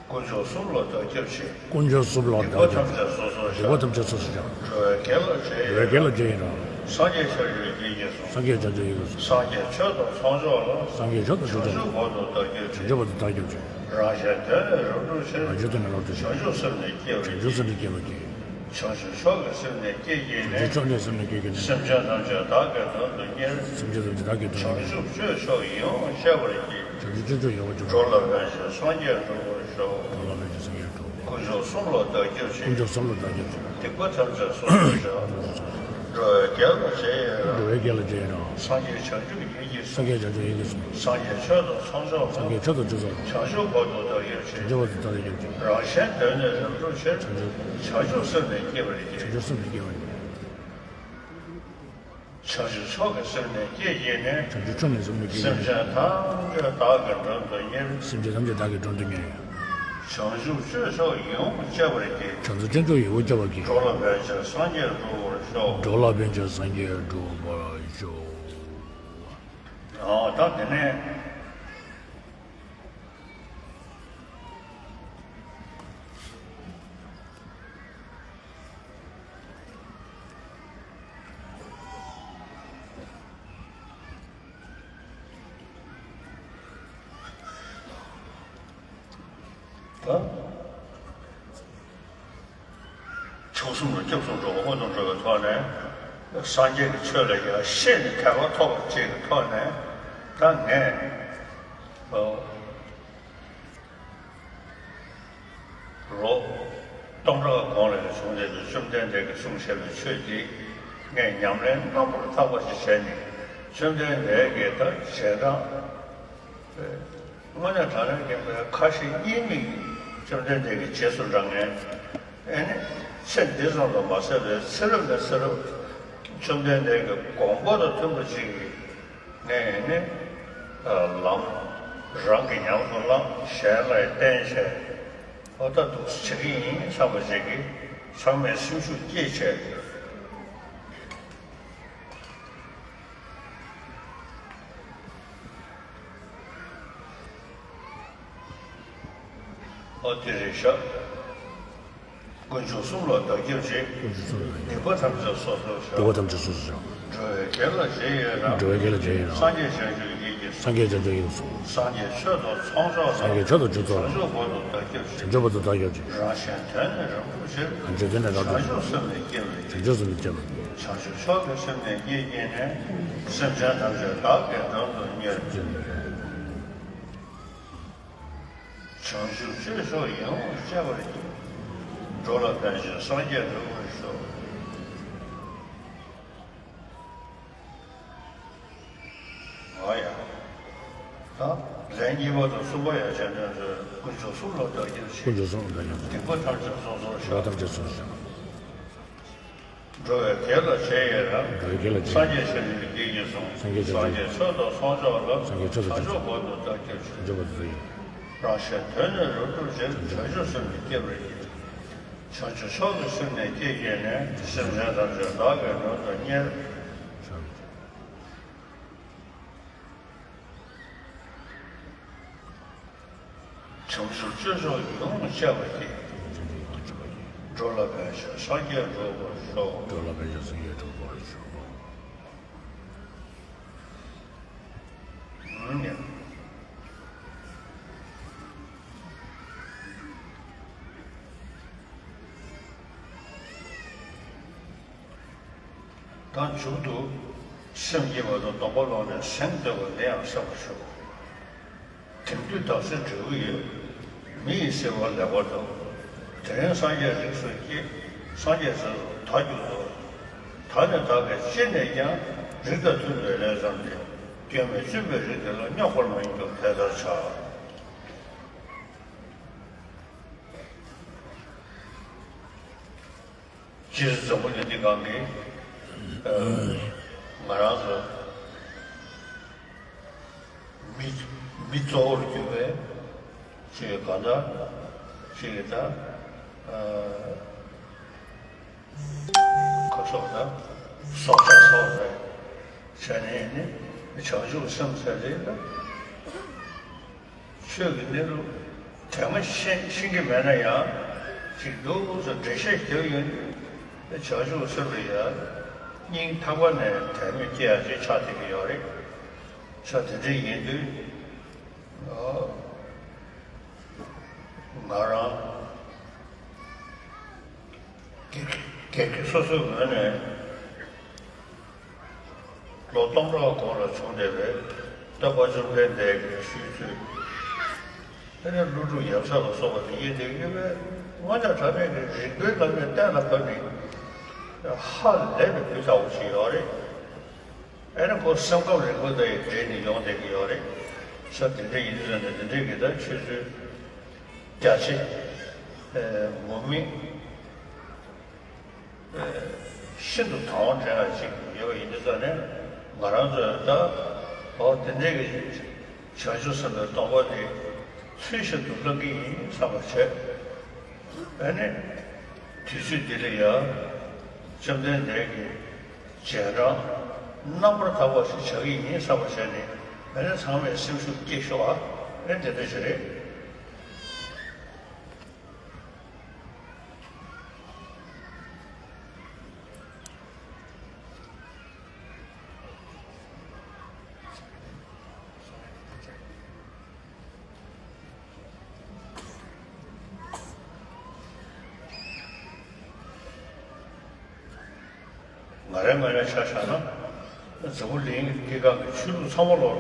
དཀོན་མཆོག་གསུམ་ལ་བདག་སྐྱབས་མཆི། དཀོན་མཆོག་གསུམ་ལ་བདག་སྐྱབས་མཆི། སྡིག་པ་ཐམས་ཅད་སོ་སོར་བཤགས། སྡིག་པ་ཐམས་ཅད་སོ་སོར་བཤགས། འགྲོ་བའི་དགེ་ལ་རྗེས་ཡི་རང་། འགྲོ་བའི་དགེ་ལ་རྗེས་ཡི་རང་། སངས་རྒྱས་བྱང་ཆུབ་ཡིད་ཀྱིས་བཟུང་། སངས་རྒྱས་བྱང་ཆུབ་ཡིད་ཀྱིས་བཟུང་། སངས་རྒྱས་ཆོས་དང་ཚོགས་མཆོག་ལ། སངས་རྒྱས་ཆོས་དང་ཚོགས་མཆོག་ལ། བྱང་ཆུབ་བར་དུ་བདག་སྐྱབས་མཆི། བྱང་ཆུབ་བར་དུ་བདག་སྐྱབས་མཆི། རང་གཞན་དོན་ལས་རབ་བསྒྲུབ་ཕྱིར། རང་གཞན་དོན་ལས་རབ་བསྒྲུབ་ཕྱིར། བྱང་ཆུབ་སེམས་ནི་བསྐྱེད་པར་བགྱི། བྱང་ཆུབ་སེམས་ནི་བསྐྱེད་པར་བགྱི། བྱང་ཆུབ་མཆོག་གི་སེམས་ནི་བསྐྱེད་བགྱིས་ནས། བྱང་ཆུབ་མཆོག་གི་སེམས་ནི་བསྐྱེད་བགྱིས་ནས། སེམས་ཅན་ཐམས་ཅད་བདག་གིས་མགྲོན་དུ་གཉེར། སེམས་ཅན་ཐམས་ཅད་བདག་གིས་མགྲོན་དུ་གཉེར། བྱང་ཆུབ་སྤྱོད་མཆོག་ཡིད་འོང་སྤྱད་པར་བགྱི། བྱང་ཆུབ་སྤྱོད་མཆོག་ཡིད་འོང་སྤྱད་པར་བགྱི། འགྲོ་ལ་ཕན་ཕྱིར་སངས་རྒྱས་འགྲུབ་པར་ཤོག་འགྲོ་ལ་ཕན་ཕྱིར་སངས་རྒྱས་འགྲུབ། དཀོན་མཆོག་གསུམ་ལ་བདག་སྐྱབས་མཆི། དཀོན་མཆོག་གསུམ་ལ་བདག་སྐྱབས་མཆི། སྡིག་པ་ཐམས་ཅད་སོ་སོར་བཤགས། འགྲོ་བའི་དགེ་ལ་རྗེས་ཡི་རང་། འགྲོ་བའི་དགེ་ལ་རྗེས་ཡི་རང་། སངས་རྒྱས་བྱང་ཆུབ་ཡིད་ཀྱིས་སངས་རྒྱས་བྱང་ཆུབ་ཡིད་ཀྱིས་གསུངས། སངས་རྒྱས་ཆོས་དང་ཚོགས་མཆོག་ལ། སངས་རྒྱས་ཆོས་དང་ཚོགས་མཆོག་ལ། བྱང་ཆུབ་བར་དུ་བདག་སྐྱབས་མཆི། བྱང་ཆུབ་བར་དུ་བདག་སྐྱབས་མཆི། རང་གཞན་དོན་ལས་རབ་བསྒྲུབ་ཕྱིར། བྱང་ཆུབ། བྱང་ཆུབ་སེམས་ནི་བསྐྱེད་པར་བགྱི། བྱང་ཆུབ་སེམས་ནི་བསྐྱེད་པར་བགྱི། བྱང་ཆུབ་མཆོག་གི་སེམས་ནི་བསྐྱེད་བགྱིས་ནས། བྱང་ཆུབ་མཆོག་གི་སེམས་ནི་བསྐྱེད་བགྱིས་ནས། སེམས་ཅན་ཐམས་ཅད་བདག་གིས་མགྲོན་དུ་གཉེར། སེམས་ཅན་ཐམས་ཅད་བདག་གིས་མགྲོན་དུ་གཉེར། བྱང་ཆུབ་སྤྱོད་མཆོག་ཡིད་འོང་སྤྱད་པར་བགྱི། བྱང་ཆུབ་སྤྱོད་མཆོག་ཡིད་འོང་སྤྱད་པར་བགྱི། འགྲོ་ལ་ཕན་ཕྱིར་སངས་རྒྱས་འགྲུབ་པར་ཤོག་འགྲོ་ལ་ཕན་ཕྱིར་སངས་རྒྱས་འགྲུབ་པར་ཤོག་ཨོ། ད་དེ་ནས། ཆོས་གསུམ་ལ་སྐྱབས་སུ་འགྲོ་བ་སྔོན་དུ་འགྲོ་བའི་ཐོག་ནས། སངས་རྒྱས་ཀྱི་ཆོས་ལ་ཡར་ཤེས་ནས་དད་པ་ཐོབ་པ་བཅས་ཀྱི་ཐོག་ནས། ད་ངས། ཨོ། ལོ་སྟོང་ཕྲག་གོང་ལ་བྱུང་བསྡད་པའི་བཅོམ་ལྡན་འདས་ཀྱིས་གསུངས་བཞག་པའི་ཆོས་འདི། ངས་ཉམས་ལེན་རྣམ་པར་དག་པ་ཞིག་བྱས་ནས། བཅོམ་ལྡན་འདས་ཀྱི་ད་རྗེས་འབྲང་། དངོས་གནས་དྲང་གནས་དགེ་བའི་ཁ་ཞེ་གཉིས་མེད་ཀྱི་བཅོམ་ལྡན་འདས་ཀྱི་རྗེས་སུ་འབྲང་མཁན། ཨེ་ནི། ཚེ་འདི་ཙམ་དུ་མ་ཟད་པའི་ཚེ་རབས་ནས་ཚེ་རབས། བཅོམ་ལྡན་འདས་ཀྱི་དགོངས་པ་དང་མཐུན་པ་ཅིག་གི། ངས་ནི། ལམ་རང་གིས་ཉམས་སུ་བླངས། གཞན་ལ་བསྟན་བྱས། ཨོ་ད་འདུག་སེ་བྱེད་ཀྱི་ཡིན་བསམ་པ་ཅིག་གིས་ཚང་མས་སེམས་ཤུགས་བསྐྱེད་བྱས། ཨོ་དེ་རེད་ཤག་དཀོན་མཆོག་གསུམ་ལ་བདག་སྐྱབས་མཆི། དཀོན་མཆོག་གསུམ་ལ། སྡིག་པ་ཐམས་ཅད་སོ་སོར་བཤགས། སྡིག་པ་ཐམས་ཅད་སོ་སོར་བཤགས། འགྲོ་བའི་དགེ་ལ་རྗེས་ཡི་རང་། འགྲོ་བའི་དགེ་ལ་རྗེས་ཡི་རང་། སངས་རྒྱས་བྱང་ཆུབ་ཡིད་ཀྱིས་བཟུང་། སངས་རྒྱས་བྱང་ཆུབ་ཡིད་ཀྱིས་བཟུང་། སངས་རྒྱས་ཆོས་དང་ཚོགས་མཆོག་ལ། སངས་རྒྱས་ཆོས་དང་ཚོགས་མཆོག་ལ། བྱང་ཆུབ་བར་དུ་བདག་སྐྱབས་མཆི། བྱང་ཆུབ་བར་དུ་བདག་སྐྱབས་མཆི། རང་གཞན་དོན་ནི་རབ་བསྒྲུབ་ཕྱིར། རང་གཞན་དོན་ནི་རབ་བྱང་ཆུབ་སེམས་ནི་སྐྱེ་བར་བགྱི། བྱང་ཆུབ་སེམས་ནི་སྐྱེ་བར་བགྱི། བྱང་ཆུབ་མཆོག་གི་སེམས་ནི་བསྐྱེད་བགྱིས་ནས། སེམས་ཅན་ཐམས་ཅད་བདག་གིས་མགྲོན་དུ་གཉེར། བྱང་ཆུབ་སྤྱོད་མཆོག་ཡིད་འོང་སྤྱད་པར་བགྱི། འགྲོ་ལ་ཕན་ཕྱིར་སངས་རྒྱས་འགྲུབ་པར་ཤོག་ཨ་ཡ། ད་ལན་གཉིས་པ་དང་གསུམ་པ་ཡང་བྱས་ན། དཀོན་མཆོག་གསུམ་ལ་བདག་སྐྱབས་མཆི། དཀོན་མཆོག་གསུམ་ལ་བདག་སྐྱབས་མཆི། སྡིག་པ་ཐམས་ཅད་སོ་སོར་བཤགས། སྡིག་པ་ཐམས་ཅད་སོ་སོར་བཤགས། འགྲོ་བའི་དགེ་ལ་རྗེས་ཡི་རང་། འགྲོ་བའི་དགེ་ལ་རྗེས་ཡི་རང་། སངས་རྒྱས་བྱང་ཆུབ་ཡིད་ཀྱིས་བཟུང་། སངས་རྒྱས་བྱང་ཆུབ་ཡིད་ཀྱིས། སངས་རྒྱས་ཆོས་དང་ཚོགས་མཆོག་ལ། སངས་རྒྱས་ཆོས་དང་ཚོགས་མཆོག། བྱང་ཆུབ་བར་དུ་བདག་སྐྱབས་མཆི། བྱང་ཆུབ་བར་དུ་བདག་སྐྱབས་མཆི། རང་གཞན་དོན་ནི་རབ་བསྒྲུབ་ཕྱིར། བྱང་ཆུབ་སེམས་ནི་བསྐྱེད་པར་བགྱི། བྱང་ཆུབ་མཆོག་གི་སེམས་ནི་བསྐྱེད་བགྱིས་ནས། སེམས་ཅན་ཐམས་ཅད་བདག་གིས་མགྲོན་དུ་གཉེར། བྱང་ཆུབ་སྤྱོད་མཆོག་ཡིད་འོང་སྤྱད་པར་བགྱི། འགྲོ་ལ་ཕན་ཕྱིར་སངས་རྒྱས་འགྲུབ་པར་ཤོག་འགྲོ་ལ་ཕན་ཕྱིར་སངས་རྒྱས་འགྲུབ་པར་ཤོག་ཨུམ། ད་མཇུག་ཏུ་སེམས་བསྐྱེད་པ་དང་སྡོམ་པ་བླངས་ནས་གཟེངས་བསྟོད་པ་འདི་ཡང་གསན་པར་ཞུ། དེང་དུས་བདག་སྲིད་འབྲས་བུ་ཡོད། མི་ཡི་བསིལ་བ་ལེགས་པར་འདོད། དེ་རིང་སངས་རྒྱས་རིགས་སུ་སྐྱེས། སངས་རྒྱས་ཚེ་རབས་ད་འགྱུར་ཏོ། ད་ནི་བདག་གིས་ཅི་ནས་ཀྱང་། རིགས་དང་མཐུན་པའི་ལས་བརྩམས་ཏེ། སྐྱོན་མེད་བཙུན་པའི་རིགས་དེ་ལ། རྙོག་པར་མ་གྱུར་དེ་ལྟར་བྱ། སྤྱིར་འཛམ་བུ་གླིང་འདི་སྒང་གི་ཨ་ང་རང་ཚོ་མི་མི་གཙོ་བོར་གྱུར་པའི་ཅིག་གང་ལྟར་ཅིག་ད་ཨ་ཁ་ཕྱོགས་ད་སྲོག་ཆགས་སོགས་རེད་བྱས་ནས་ནི་བྱང་ཆུབ་སེམས་ཟེར་རེད་ད། ཆོས་ཀྱི་གནས་ལུགས་དོན་ལྔ་ཤེས་ཤེས་ཀྱི་མེད་ན་ཡང་ཅིག་འདུག་སེ་འགྲེལ་བཤད་རྒྱག་ཡོང་དུས། བྱང་ཆུབ་སེམས་ལ་ཡང་སྙིང་ཐག་པ་ནས་དད་མོས་སྐྱེ་ཡག་ཅིག་ཆགས་བསྡད་ཀྱི་ཡོད་རེད། ས་དེ་འདྲ་ཡིན་དུས། ཨོ། ང་རང་སྒེར་སྒེར་གྱི་སོ་སོའི་ངོས་ནས། ལོ་སྟོང་ཕྲག་གོང་ལ་བྱུང་བསྡད་པའི་སྟོན་པ་བཅོམ་ལྡན་འདས་ཀྱི་ཆོས་ཚུལ། དེ་ནས་ཀླུ་སྒྲུབ་ཡབ་སྲས་ལ་སོགས་པ་དེ་ཡིན་དུས་ཡོད་པས། དངོས་གནས་དྲང་གནས་ཀྱི་རིག་པའི་ལམ་ནས་གཏན་ལ་ཕབ་ནས་ཧ་ལས་པའི་སྤུས་དག་པོ་ཞིག་ཡོད་རེད། ཨེ་ནི་ཁོ་སེམས་ཁམས་རིག་པ་དང་ཡང་འབྲེལ་ནས་ཡོང་བསྡད་ཀྱི་ཡོད་རེད། ས་དེ་འདྲ་ཡིན་ཟེར་ནས་དེ་འདྲའི་གི་ད་ཆོས་ཚུལ་རྒྱ་ཆེ་ངོ་མི། ཤིན་ཏུ་དང་བ་འདྲ་ཡག་ཅིག་ཡོད་པ་ཡིན་དུས་ཙང་ནས། ང་རང་ཚོས་ད་འོ་དེ་འདྲའི་གི་བྱང་ཆུབ་སེམས་དཔའི་སྡོམ་པ་འདི་ཚུལ་བཞིན་དུ་བླང་གི་ཡིན་བསམ་པ་བྱས། ཨ་ནི་དུས་ཚོད་འདི་ལ་ཡང་བཅོམ་ལྡན་འདས་ཀྱི་རྗེས་འབྲང་རྣམ་པར་དག་པ་ཞིག་བྱ་གི་ཡིན་བསམ་པ་བྱས་ནས། ཨ་ནི་ཚང་མས་སེམས་ཤུགས་བསྐྱེད་ཤོག་ཨ། ཨ་ནི་དེ་འདྲ་ཞིག་རེད། ད་རེས་ང་རང་ཆ་བཞག་ན། འཛམ་བུ་གླིང་གི་སྐྱེ་ཁམས་ཀྱི་ཆོས་ལུགས་ཚང་མ་ལོར་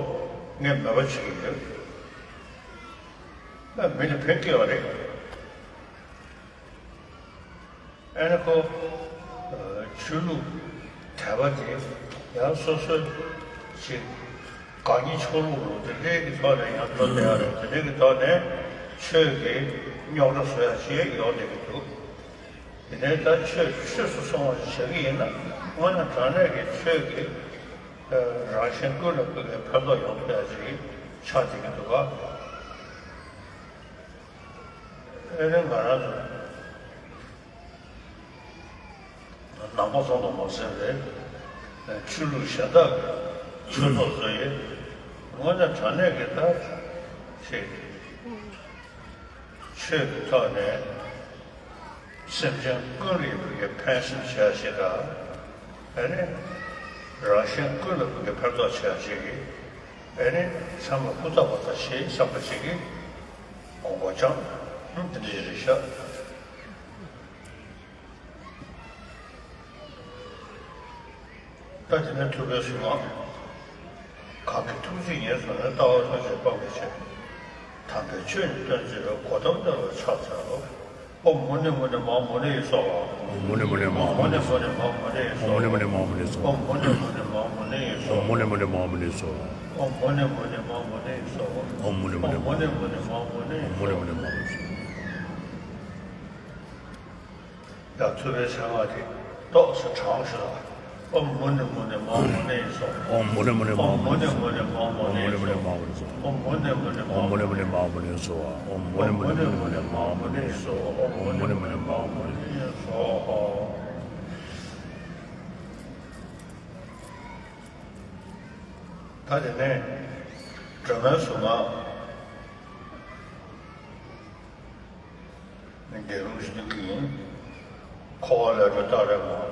ངས་མོས་པ་བྱེད་ཀྱི་ཡོད། ཨ། མི་ལ་ཕན་སྐྱེལ་བ་རེད། ཨ་ནི་ཁོ། ཨ། ཆོས་ལུགས་དད་པ་དེ་ཡང་སོ་སོའི་ཅིག་དགའ་ཉེ་ཕྱོགས་ལུགས་ལ་དེ་འདྲའི་གི་ཐོག་ནས་ཡང་འགྲོ་བསྡད་ཡ་རེད། དེ་འདྲའི་གི་ཐོག་ནས་ཆོས་ཀྱི་རྙོག་དྲ་བཟོ་ཡ་ཞིག་ཡོང་བསྡད་ཀྱི་འདུག་དེ་ནས་ད་ཆོས་ཆོས་སུ་སོང་བ་ཞིག་བྱ་གི་ཡིན་ན། དངོས་གནས་དྲང་གནས་ཀྱི་ཆོས་ཀྱི་རང་གཞན་ཀུན་ལ་ཕན་པའི་ཕན་ཐོགས་ཡོང་ཐུབ་ཡ་ཞིག་ཆགས་བསྡད་ཀྱི་འདུག་ག་ཨེ་རེད། ང་རང་ཚོ་ནང་པ་ཚོ་དང་མ་ཟད་པའི་ཆོས་ལུགས་གཞན་དག་གི་ཆོས་ཚོགས་ཚོ་ཡིས་དངོས་གནས་དྲང་གནས་ཀྱི་ད་ཆེ་ཆོས་ཀྱི་ཐོག་ནས་སེམས་ཅན་ཀུན་ལ་ཕན་སེམས་བྱ་ཞེས་དང་། ཨ་ནི་རང་གཞན་ཀུན་ལ་ཕན་ཐོགས་བྱ་ཞེས་ཀྱི། ཨ་ནི་ཚང་མ་ཧུར་ཐག་པ་དང་ཞེས་བསམ་པ་ཞིག་གི་དགོངས་པ་བཅངས། ཨུམ། དེ་འདྲ་ཞིག་རེད་ཤག་ད་དེ་ནས་ཐུབ་པའི་གཟུངས་སྔགས། གང་གི་ཐུགས་རྗེས་ཉེར་བཟུང་ནས། ལྟ་བ་ཐམས་ཅད་སྤང་བའི་ཕྱིར། དམ་པའི་ཆོས་ནི་སྟོན་མཛད་པའི། གོ་ཏམ་དེ་ལ་ཕྱག་འཚལ་ལོ། ཨོཾ་མུ་ནེ་མུ་ནེ་མ་ཧཱ་མུ་ནེ་ཡེ་སྭཱ་ཧཱ། ཨོཾ་མུ་ནེ་མུ་ནེ་མ་ཧཱ་མུ་ནེ་ཡེ་སྭཱ་ཧཱ། ཨོཾ་མུ་ནེ་མུ་ནེ་མ་ཧཱ་མུ་ནེ་ཡེ་སྭཱ་ཧཱ། ཨོཾ་མུ་ནེ་མུ་ནེ་མ་ཧཱ་མུ་ནེ་ཡེ་སྭཱ་ཧཱ། ཨོཾ་མུ་ནེ་མུ་ནེ་མ་ཧཱ་མུ་ནེ་ཡེ་སྭཱ་ཧཱ། ཨོཾ་མུ་ནེ་མུ་ནེ་མ་ཧཱ་མུ་ནེ་ཡེ་སྭཱ་ཧཱ། ཡང་ཐུབ་པའི་གཟུངས་སྔགས་དེ་ཏོག་ཙམ་དྲང་ཞུ་ལ། ཨོཾ་མུ་ནེ་མུ་ནེ་མ་ཧཱ་མུ་ནེ་ཡེ་སྭཱ་ཧཱ། ཨོཾ་མུ་ནེ་མུ་ནེ་མ་ཧཱ་མུ་ནེ་ཡེ་སྭཱ་ཧཱ། ཨོཾ་མུ་ནེ་མུ་ནེ་མ་ཧཱ་མུ་ནེ་ཡེ་སྭཱ་ཧཱ། ཨོཾ་མུ་ནེ་མུ་ནེ་མ་ཧཱ་མུ་ནེ་ཡེ་སྭཱ་ཧཱ། ཨོཾ་མུ་ནེ་མུ་ནེ་མ་ཧཱ་མུ་ནེ་ཡེ་སྭཱ་ཧཱ། ཨོཾ་མུ་ནེ་མུ་ནེ་མ་ཧཱ་མུ་ནེ་ཡེ་སྭཱ་ཧཱ། ད་དེ་ནས་སྒྲོལ་མའི་གཟུངས་སྔགས། འདི་ལུང་ཞིག་འདི་ཡིན། འཁོར་བ་ལས་སྒྲོལ་ཏཱ་རེ་མ།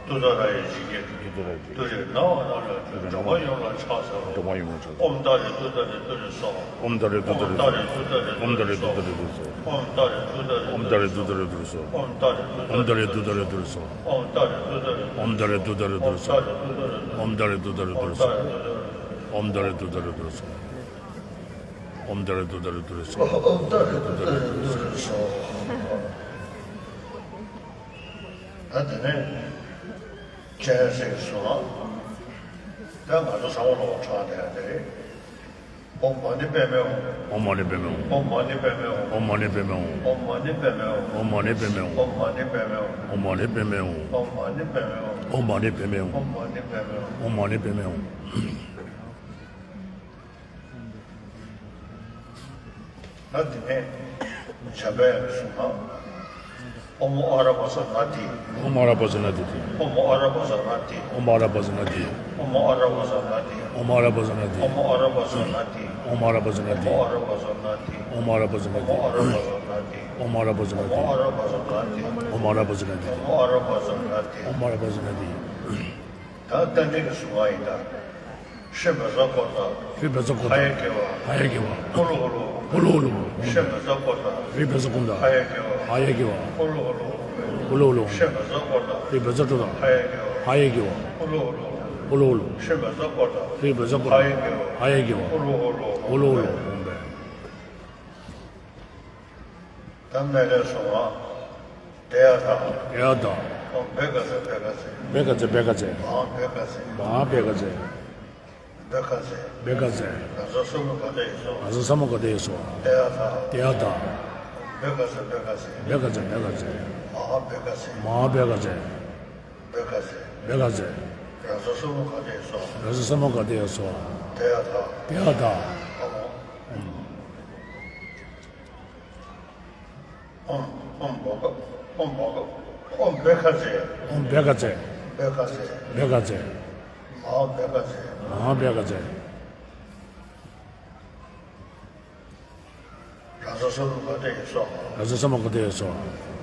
ཏུཏྟཱ་ར་ཡི་བྱིན་གྱིས་རློབས། ཏུ་རེ་ན་བ་ན་ལས་སྒྲོལ། སྒྲོལ་མ་ཡུམ་ལ་ཕྱག་འཚལ་ལོ། སྒྲོལ་མ་ཡུམ་ལ་ཕྱག་འཚལ་ལོ། ཨོཾ་ཏཱ་རེ་ཏུཏྟཱ་རེ་ཏུ་རེ་སྭཱ་ཧཱ། ཨོཾ་ཏཱ་རེ་ཏུཏྟཱ་རེ་ཏུ་རེ་སྭཱ་ཧཱ། ཨོཾ་ཏཱ་རེ་ཏུཏྟཱ་རེ་ཏུ་རེ་སྭཱ་ཧཱ། ཨོཾ་ཏཱ་རེ་ཏུཏྟཱ་རེ་ཏུ་རེ་སྭཱ་ཧཱ། ཨོཾ་ཏཱ་རེ་ཏུཏྟཱ་རེ་ཏུ་རེ་སྭཱ་ཧཱ། ཨོཾ་ཏཱ་རེ་ཏུཏྟཱ་རེ་ཏུ་རེ་སྭཱ་ཧཱ། ཨོཾ་ཏཱ་རེ་ཏུཏྟཱ་རེ་ཏུ་རེ་སྭཱ་ཧཱ། ཨོཾ་ཏཱ་རེ་ཏུཏྟཱ་རེ་ཏུ་རེ་སྭཱ་ཧཱ། ཨོཾ་ཏཱ་རེ་ཏུཏྟཱ་རེ་ཏུ་རེ་སྭཱ་ཧཱ། ཨོཾ་ཏཱ་རེ་ཏུཏྟཱ་རེ་ཏུ་རེ་སྭཱ་ཧཱ། ཨོཾ་ཏཱ་རེ་ཏུཏྟཱ་རེ་ཏུ་རེ་སྭཱ་ཧཱ། ད་དེ་ནས་སྤྱན་རས་གཟིགས་གཟུངས་སྔགས། ད་ང་ཚོ་ཚང་མ་ལོག་ཕྲང་བསྡད་ཡ་དེ་རེད། ཨོཾ་མ་ཎི་པདྨེ་ཧཱུྃ། ཨོཾ་མ་ཎི་པདྨེ་ཧཱུྃ། ཨོཾ་མ་ཎི་པདྨེ་ཧཱུྃ། ཨོཾ་མ་ཎི་པདྨེ་ཧཱུྃ། ཨོཾ་མ་ཎི་པདྨེ་ཧཱུྃ། ཨོཾ་མ་ཎི་པདྨེ་ཧཱུྃ། ཨོཾ་མ་ཎི་པདྨེ་ཧཱུྃ། ཨོཾ་མ་ཎི་པདྨེ་ཧཱུྃ། ཨོཾ་མ་ཎི་པདྨེ་ཧཱུྃ། ཨོཾ་མ་ཎི་པདྨེ་ཧཱུྃ། ཨོཾ་མ་ཎི་པདྨེ་ཧཱུྃ། ད་དེ་ནས་འཇམ་དཔལ་དབྱངས་ཀྱི་གཟུངས་སྔགས། ཨོཾ་ཨ་ར་པ་ཙ་ན་དྷཱིཿ། ཨོཾ་ཨ་ར་པ་ཙ་ན་དྷཱིཿ། ཨོཾ་ཨ་ར་པ་ཙ་ན་དྷཱིཿ། ཨོཾ་ཨ་ར་པ་ཙ་ན་དྷཱིཿ། ཨོཾ་ཨ་ར་པ་ཙ་ན་དྷཱིཿ། ཨོཾ་ཨ་ར་པ་ཙ་ན་དྷཱིཿ། ཨོཾ་ཨ་ར་པ་ཙ་ན་དྷཱིཿ། ཨོཾ་ཨ་ར་པ་ཙ་ན་དྷཱིཿ། ཨོཾ་ཨ་ར་པ་ཙ་ན་དྷཱིཿ། ཨོཾ་ཨ་ར་པ་ཙ་ན་དྷཱིཿ། ཨོཾ་ཨ་ར་པ་ཙ་ན་དྷཱིཿ། ཨོཾ་ཨ་ར་པ་ཙ་ན་དྷཱིཿ། ད་རྟ་མགྲིན་གྱི་གཟུངས་སྔགས་ཡིན་ད། ཧྲཱིཿབཛྲ་ཀོ་ཏ། ཧྲཱིཿབཛྲ་ཀོ་ཏ། ཧ་ཡ་གྷི་ཝ། ཧ་ཡ་གྷི་ཝ། ཧུ་ལུ་ཧུ་ལུ། ཧུ་ལུ་ཧུ་ལུ། ཧྲཱིཿབཛྲ་ཀོ་ཏ། ཧྲཱིཿབཛྲ་ཀོ་ཏ། ཧ་ཡ་གྷི་ཝ། ཧ་ཡ་གྷི་ཝ། ཧུ་ལུ་ཧུ་ལུ། ཧུ་ལུ་ཧུ་ལུ། ཧྲཱིཿབཛྲ་ཀོ་ཏ། ཧྲཱིཿབཛྲ་ཀོ་ཏ། ཧ་ཡ་གྷི་ཝ། ཧ་ཡ་གྷི་ཝ། ཧུ་ལུ་ཧུ་ལུ། ཧུ་ལུ་ཧུ་ལུ། ཧྲཱིཿབཛྲ་ཀོ་ཏ། ཧྲཱིཿབཛྲ་ཀོ་ཏ། ཧ་ཡ་གྷི་ཝ། ཧ་ཡ་གྷི་ཝ། ཧུ་ལུ་ཧུ་ལུ། ཧུ་ལུ་ཧུ་ལུ། ཨོཾ་བྷེ། ད་མཎྜལ་གཟུངས་སྔགས། ཏདྱ་ཐཱ། ཏདྱ་ཐཱ། ཨོཾ་བྷཻ་ཥ་ཛྱ་བྷཻ་ཥ་ཛྱ། བྷཻ་ཥ་ཛྱ་བྷཻ་ཥ་ཛྱ། མ་ཧཱ་བྷཻ་ཥ་ཛྱ། མ་ཧཱ་བྷཻ་ཥ་ཛྱ། བྷཻ་ཥ་ཛྱ། བྷཻ་ཥ་ཛྱ། རཱ་ཛ་ས་མུདྒ་ཏ་ཡེ་སྭཱ་ཧཱ། རཱ་ཛ་ས་མུདྒ་ཏ་ཡེ་སྭཱ་ཧཱ། ཏདྱ་ཐཱ། ཏདྱ་ཐཱ། ཨོཾ་བྷཻ་ཥ་ཛྱ་བྷཻ་ཥ་ཛྱ། བྷཻ་ཥ་ཛྱ་བྷཻ་ཥ་ཛྱ། མ་ཧཱ་བྷཻ་ཥ་ཛྱ། མ་ཧཱ་བྷཻ་ཥ་ཛྱ། བྷཻ་ཥ་ཛྱ། བྷཻ་ཥ་ཛྱ། རཱ་ཛ་ས་མུདྒ་ཏ་ཡེ་སྭཱ་ཧཱ། རཱ་ཛ་ས་མུདྒ་ཏ་ཡེ་སྭཱ་ཧཱ། ཏདྱ་ཐཱ། ཏདྱ་ཐཱ། ཨོཾ། ཨོཾ་ཨོཾ་བྷ་ག་ཨོཾ་བྷ་ག་ཨོཾ་བྷཻ་ཥ་ཛྱ། ཨོཾ་བྷཻ་ཥ་ཛྱ། བྷཻ་ཥ་ཛྱ། བྷཻ་ཥ་ཛྱ། མ་ཧཱ་བྷཻ་ཥ་ཛྱ། མ་ཧཱ་བྷཻ་ཥ་ཛྱ། རཱ་ཛ་ས་མུདྒ་ཏ་ཡེ་སྭཱ་ཧཱ། རཱ་ཛ་ས་མུདྒ་ཏ་ཡེ་སྭཱ་ཧཱ།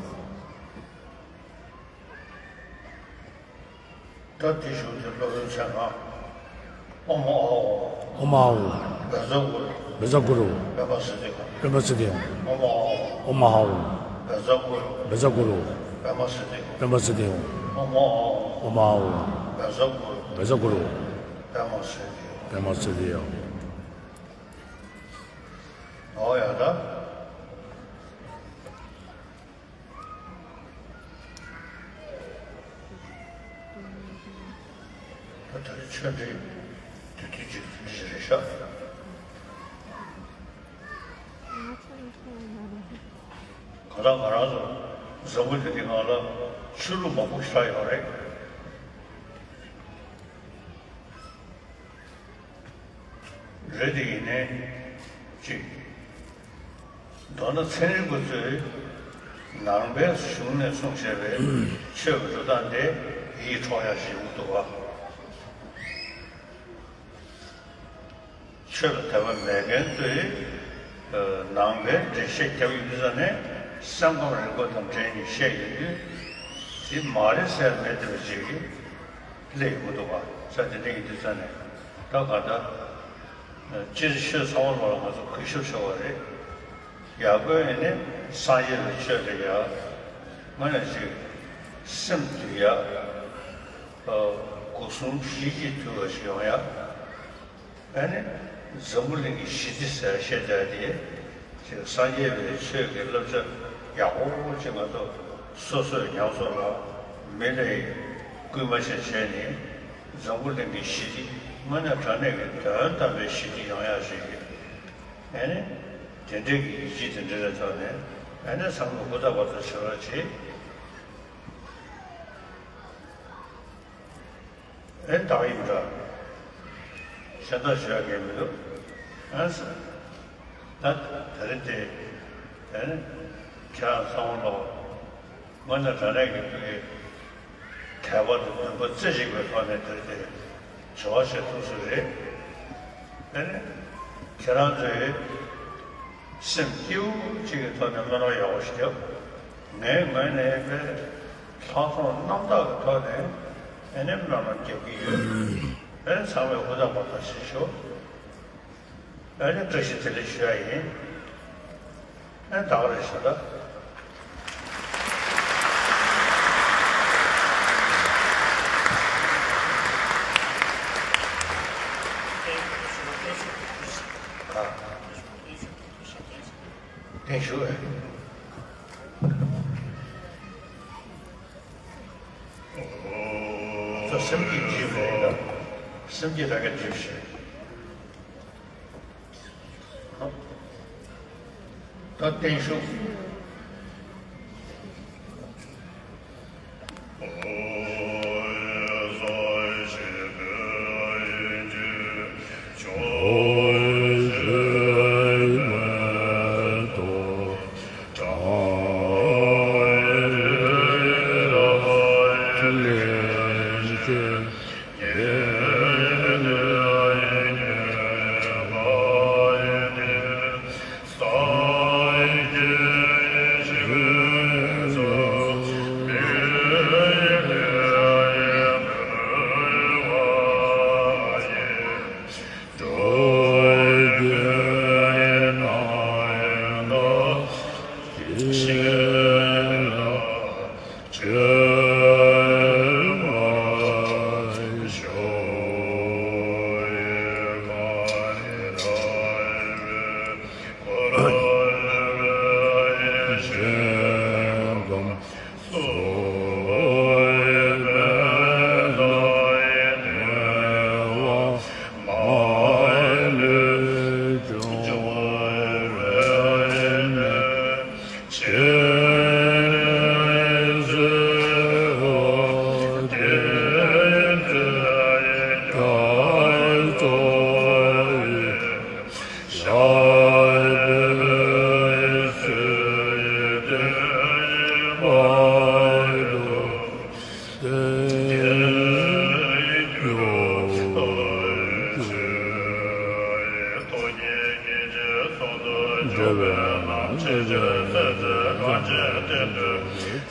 ད་དེ་ཞུ་དེ་སློབ་དཔོན་ཚེ་སྔགས། ཨོཾ་ཨཱཿཧཱུྃ། ཨོཾ་ཨཱཿཧཱུྃ། བཛྲ་གུ་རུ། བཛྲ་གུ་རུ། པདྨ་སིདྡྷི་ཧཱུྃ། པདྨ་སིདྡྷི་ཧཱུྃ། ཨོཾ་ཨཱཿཧཱུྃ། བཛྲ་གུ་རུ། བཛྲ་གུ་རུ། པདྨ་སིདྡྷི་ཧཱུྃ། པདྨ་སིདྡྷི་ཧཱུྃ། ཨོཾ་ཨཱཿཧཱུྃ། ཨོཾ་ཨཱཿཧཱུྃ། བཛྲ་གུ་རུ། བཛྲ་གུ་རུ། པདྨ་སིདྡྷི་ཡོད། པདྨ་སིདྡྷི་ཡོད། ཨོ་ཡ་ད། ད་ད་རེས་ཆོས་འབྲེལ་དེ་དུས་གཅིག་འདི་རེད་ཤག་གང་ལྟར་ང་རང་ཚོ་འཛམ་བུ་གླིང་འདི་སྒང་ལ་ཆོས་ལུགས་མང་པོ་ཞིག་ཆགས་ཡོད་རེད། རེད་དེ་ཡིན་ནའི་གཅིག་མདོར་ན་ཚན་རིག་པ་ཚོས་ནང་པའི་གཞུང་ནས་གསུངས་བཞག་པའི་ཆོས་ཀྱི་འགྲོ་སྟངས་དེ་ཡིད་འཕྲོག་ཡག་ཞིག་ཡོང་གི་འདུག་ག་ཆོས་ལ་དད་པ་མེད་མཁན་ཚོས་ནང་པའི་འགྲེལ་བཤད་རྒྱབ་ཡོང་དུས་ཙ་ནས་སེམས་ཁམས་རིག་པ་དང་འབྲེལ་ནས་བཤད་ཡོང་དུས་དེ་མ་རེད་ཟེར་མེད་བསྡད་པ་ཅིག་སླེབས་ཡོང་གི་འདུག་ག་ས་དེ་འདྲ་ཡིན་དུས་ཙ་ནས་ད་ག་ད། སྤྱིར་ཆོས་ཚང་མ་ལོག་ལ་ང་ཚོ་གུས་ཞབས་ཞུ་བ་རེད། ཡག་པོ་ཡིན་ནི་སངས་རྒྱས་པའི་ཆོས་དེ་ཡག་དངོས་གནས་ཅིག་སེམས་འདུལ་ཡག་སྒོ་གསུམ་གཞི་གཅིག་ཏུ་འདུ་བ་ཞིག་ཡོང་ཡག་ཨ་ནི་འཛམ་བུ་གླིང་གི་ཞི་བདེ་ཟེར་བཤད་བསྡད་དེ། ཅིག་སངས་རྒྱས་པའི་ཆོས་ཀྱི་བསླབ་བྱ་ཡག་པོ་ཅིག་ང་ཚོ་སོ་སོས་ཉམས་སུ་ལེན། མི་ལ་ཡི་སྐུལ་མ་བྱས་བྱས་ནས་འཛམ་བུ་གླིང་གི་ཞི་བདེ་དངོས་གནས་དྲང་གནས་ཀྱི་དོན་དམ་པའི་ཞི་བདེ་ཡོང་ཡག་ཞིག་གི་ཨ་ནི་དེ་འདྲའི་གི་ཡིད་ཆེས་དེ་འདྲ་ལ་ཐོག་ནས་ཨ་ནི་ཚང་མ་ཧུར་ཐག་པ་ཐག་བྱེད་རོགས་བྱེད། ཨེ་བདག་ཡིན་འདྲ། གཞན་དག་ཞུ་ཡག་གི་མི་འདུག་ཨ་ཟེར། ད་ད་རེས་དེ་ཨེ་ཁྱེད་རང་ཚང་མ་ལོག་དངོས་གནས་དྲང་གནས་ཀྱི་ཕ་གི་དད་པ་དང་འདུན་པ་རྩེ་གཅིག་པའི་ཐོག་ནས་དེ་རེད་དེ་དྲི་བ་བྱེད་ཐུབ་ས་རེད། ཨེ་ནས་ཁྱེད་རང་ཚོས་སེམས་སྐྱིད་པོ་གཅིག་གི་ཐོག་ནས་སྨོན་ལམ་ཡག་པོ་ཞིག་རྒྱབ། ངའི་ངོས་ནས་དཔེ་ལྷག་མཐོང་རྣམ་དག་གི་ཐོག་ནས་ཨེ་ནས་སྨོན་ལམ་རྒྱག་གི་ཡོད། ཨེ་ནས་ཚང་མས་ཧུར་ཐག་པ་ཐག་བྱེད་ཤོག་ཨེ་ནས་བཀྲ་ཤིས་བདེ་ལེགས་ཞུ་ཡག་ཡིན། ཨེ་ད་ག་རེ་ཞུ་ད། ཨ། བརྟན་བཞུགས་ཨེ། ཚོ་སེམས་ཀྱིས་འགྲིབ་རེད་ད། སེམས་ཀྱིས་རང་གིས་འགྲིབ་ཤིག་ད་བརྟན་བཞུགས།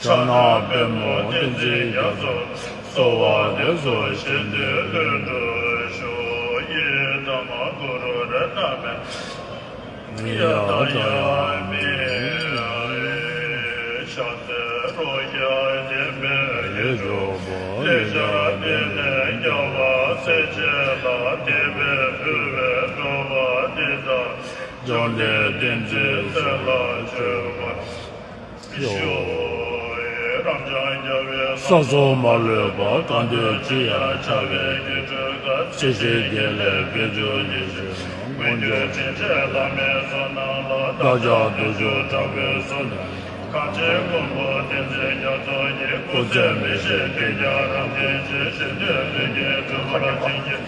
ཕྱག་ན་པདྨོ་བསྟན་འཛིན་རྒྱ་མཚོ། གསོལ་བ་འདེབས་སོ་ཞིང་དུ་ལྷུན་གྲུབ་ཤོག་ཡི་དམ་གུ་རུ་རཏྣ་མ། ཡ་ཏ་ཡ་མི་ཤ་ཚེ་རོ་ཡ་ཡེ་མེ་ཡེ་ཇོ་བོ་ལེ་ཤ་དེ་ནེ། བསྟན་འཛིན་སྲོལ་ལ་བཅོས་པར་ཤོག། ས་སོགས་མ་ལུས་པ་གང་འདོད་ཅི་ཡང་འཆར་བའི་དགེ་ཕྲུག་དག། སྲིད་ཞིའི་རྒྱལ་ལས་དཔལ་འབྱོར་ཡེ་ཤེས་ཀྱི། མངོན་གྱུར་དྲིན་ཅན་བླ་མའི་བསོད་ནམས་ལ། བདག་ཅག་བདུད་ཕྱོགས་དྲག་པོའི་གསུམ་ནས། གངས་ཅན་མགོན་པོ་བསྟན་འཛིན་རྒྱ་མཚོ་ཡི། སྐུ་ཚེ་མི་ཤིགས་བོད་རྒྱལ་རབ་བརྟན་ཅིང་། གཞན་དོན་ལྷུན་གྱིས་གྲུབ་པར་བྱིན་གྱིས།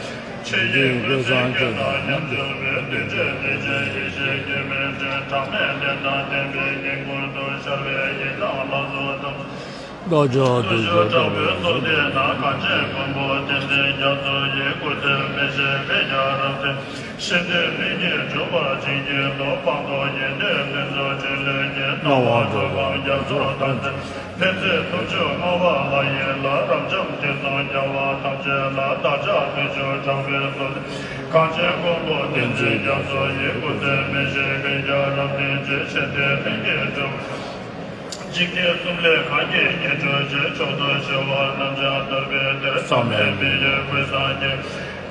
ཆོས་ཀྱི་ཀུན་བཟང་ཁྱོད་དང་མཉམ་བཞུགས་པའི། བདུད་འདྲལ་བདེ་ཆེན་ཡེ་ཤེས་ཀྱི་སྨན་ཆུ། གྲངས་མེད་ལྡན་དང་ལྡན་པའི་སྙིང་ཁུང་དུ། ཤར་བའི་ཡི་དམ་ལ་སོགས་དང་། བདག་ཅག་བདུད་ཕྱོགས་དྲག་པོའི་གསུམ་སྡེ་ན། གངས་ཅན་མགོན་པོ་བསྟན་འཛིན་རྒྱ་མཚོ་ཡི། སྐུ་ཚེ་མི་ཤིགས་བོད་རྒྱལ་རབ་བརྟན། གཞན་དོན་ལྷུན་གྱིས་གྲུབ་པར་བྱིན་གྱིས་རློབས། སྤངས་རྟོགས་ཉན་ཐོས་ཕུན་ཚོགས་ཆོས་ལུས་ཀྱི། སྣང་བ་འགྲོ་ལམ་རྒྱ་མཚོར་བདག་འཛིན། ཕན་ཚུན་ཐུབ་ཕྱོགས་བསྔགས་པ་ལྷ་ཡི་ལྷ། རབ་འབྱམས་ཐོས་བསམ་རྒྱལ་བ་ཐམས་ཅད་ལ། བདག་ཅག་བདུད་ཕྱོགས་དྲག་པོའི་གསུམ་སྡེ། གངས་ཅན་མགོན་པོ་བསྟན་འཛིན་རྒྱ་མཚོ་ཡི། སྐུ་ཚེ་མི་ཤིགས་བོད་རྒྱལ་རབ་བརྟན་ཅིང་། གཞན་དོན་ལྷུན་གྱིས་གྲུབ། འཇིག་རྟེན་གསུམ་ལས་གང་གིས་ཉེར་འགྲོ་ཆོས། མཆོག་ཏུ་གཞོལ་བ་རྣམས་ཀྱང་ཐོབ་པའི་དོན། བསམ་མེད་མི་ཡུལ་ཀུན་བཟང་རྒྱལ།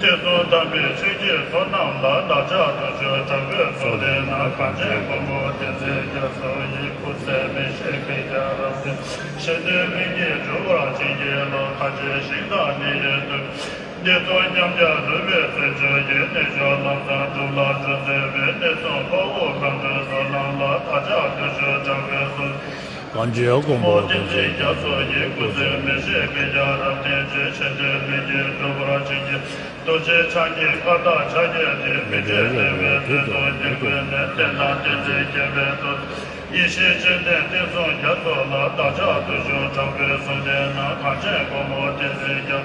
ཐོས་བསམ་དམ་པའི་ཆོས་ཀྱི་ཚོགས་རྣམས་ལ། བདག་ཅག་བདུད་ཕྱོགས་དྲག་པོའི་གསུམ་སྡེ་ན། གངས་ཅན་མགོན་པོ་བསྟན་འཛིན་རྒྱ་མཚོ་ཡི། སྐུ་ཚེ་མི་ཤིགས་བོད་རྒྱལ་རབ་བརྟན། གཞན་དོན་ལྷུན་གྱིས་གྲུབ་པར་བྱིན་གྱིས་རློབས། མཐའ་ཆེན་ཞིང་དང་ནི་ཡི་དུ། བདེ་སྟོང་མཉམ་གྱུར་ལུས་པའི་བརྩོན་འགྲུས་ཀྱིས། གནས་མཆོག་ལམ་བཟང་སྒྲུབ་ལ་སྒྲུབ་མཛད་པའི། གནས་གསུམ་འཁོར་དབུགས་ཁམས་སྤྲུལ་ཚོགས་རྣམས་ལ། བདག་ཅག་བདུད་ཕྱོགས་དྲག་པོའི་གསུམ། གངས་ཅན་མགོན་པོ་བསྟན་འཛིན་རྒྱ་མཚོ་ཡི། སྐུ་ཚེ་མི་ཤིགས་བོད་རྒྱལ་རབ་བརྟན་ཅིང་། གཞན་དོན་ལྷུན་གྱིས་གྲུབ་པར་བྱིན་གྱིས། རྡོ་རྗེ་འཆང་གི་བཀའ་རྟགས་ཕྱག་རྒྱའི་དེད། མི་འབྲལ་བདེ་བའི་དོན་དུ་དམིགས་པའི་གནད། བསྟན་དང་བསྟན་འཛིན་རྒྱལ་བའི་གཙོ། ཡེ་ཤེས་ཅན་ལྡན་བསྟན་སྲུང་རྒྱ་མཚོ་ལ། བདག་ཅག་བདུད་ཕྱོགས་དྲག་པོའི་གསུམ་སྡེ་ན། གངས་ཅན་མགོན་པོ་བསྟན་འཛིན་རྒྱ།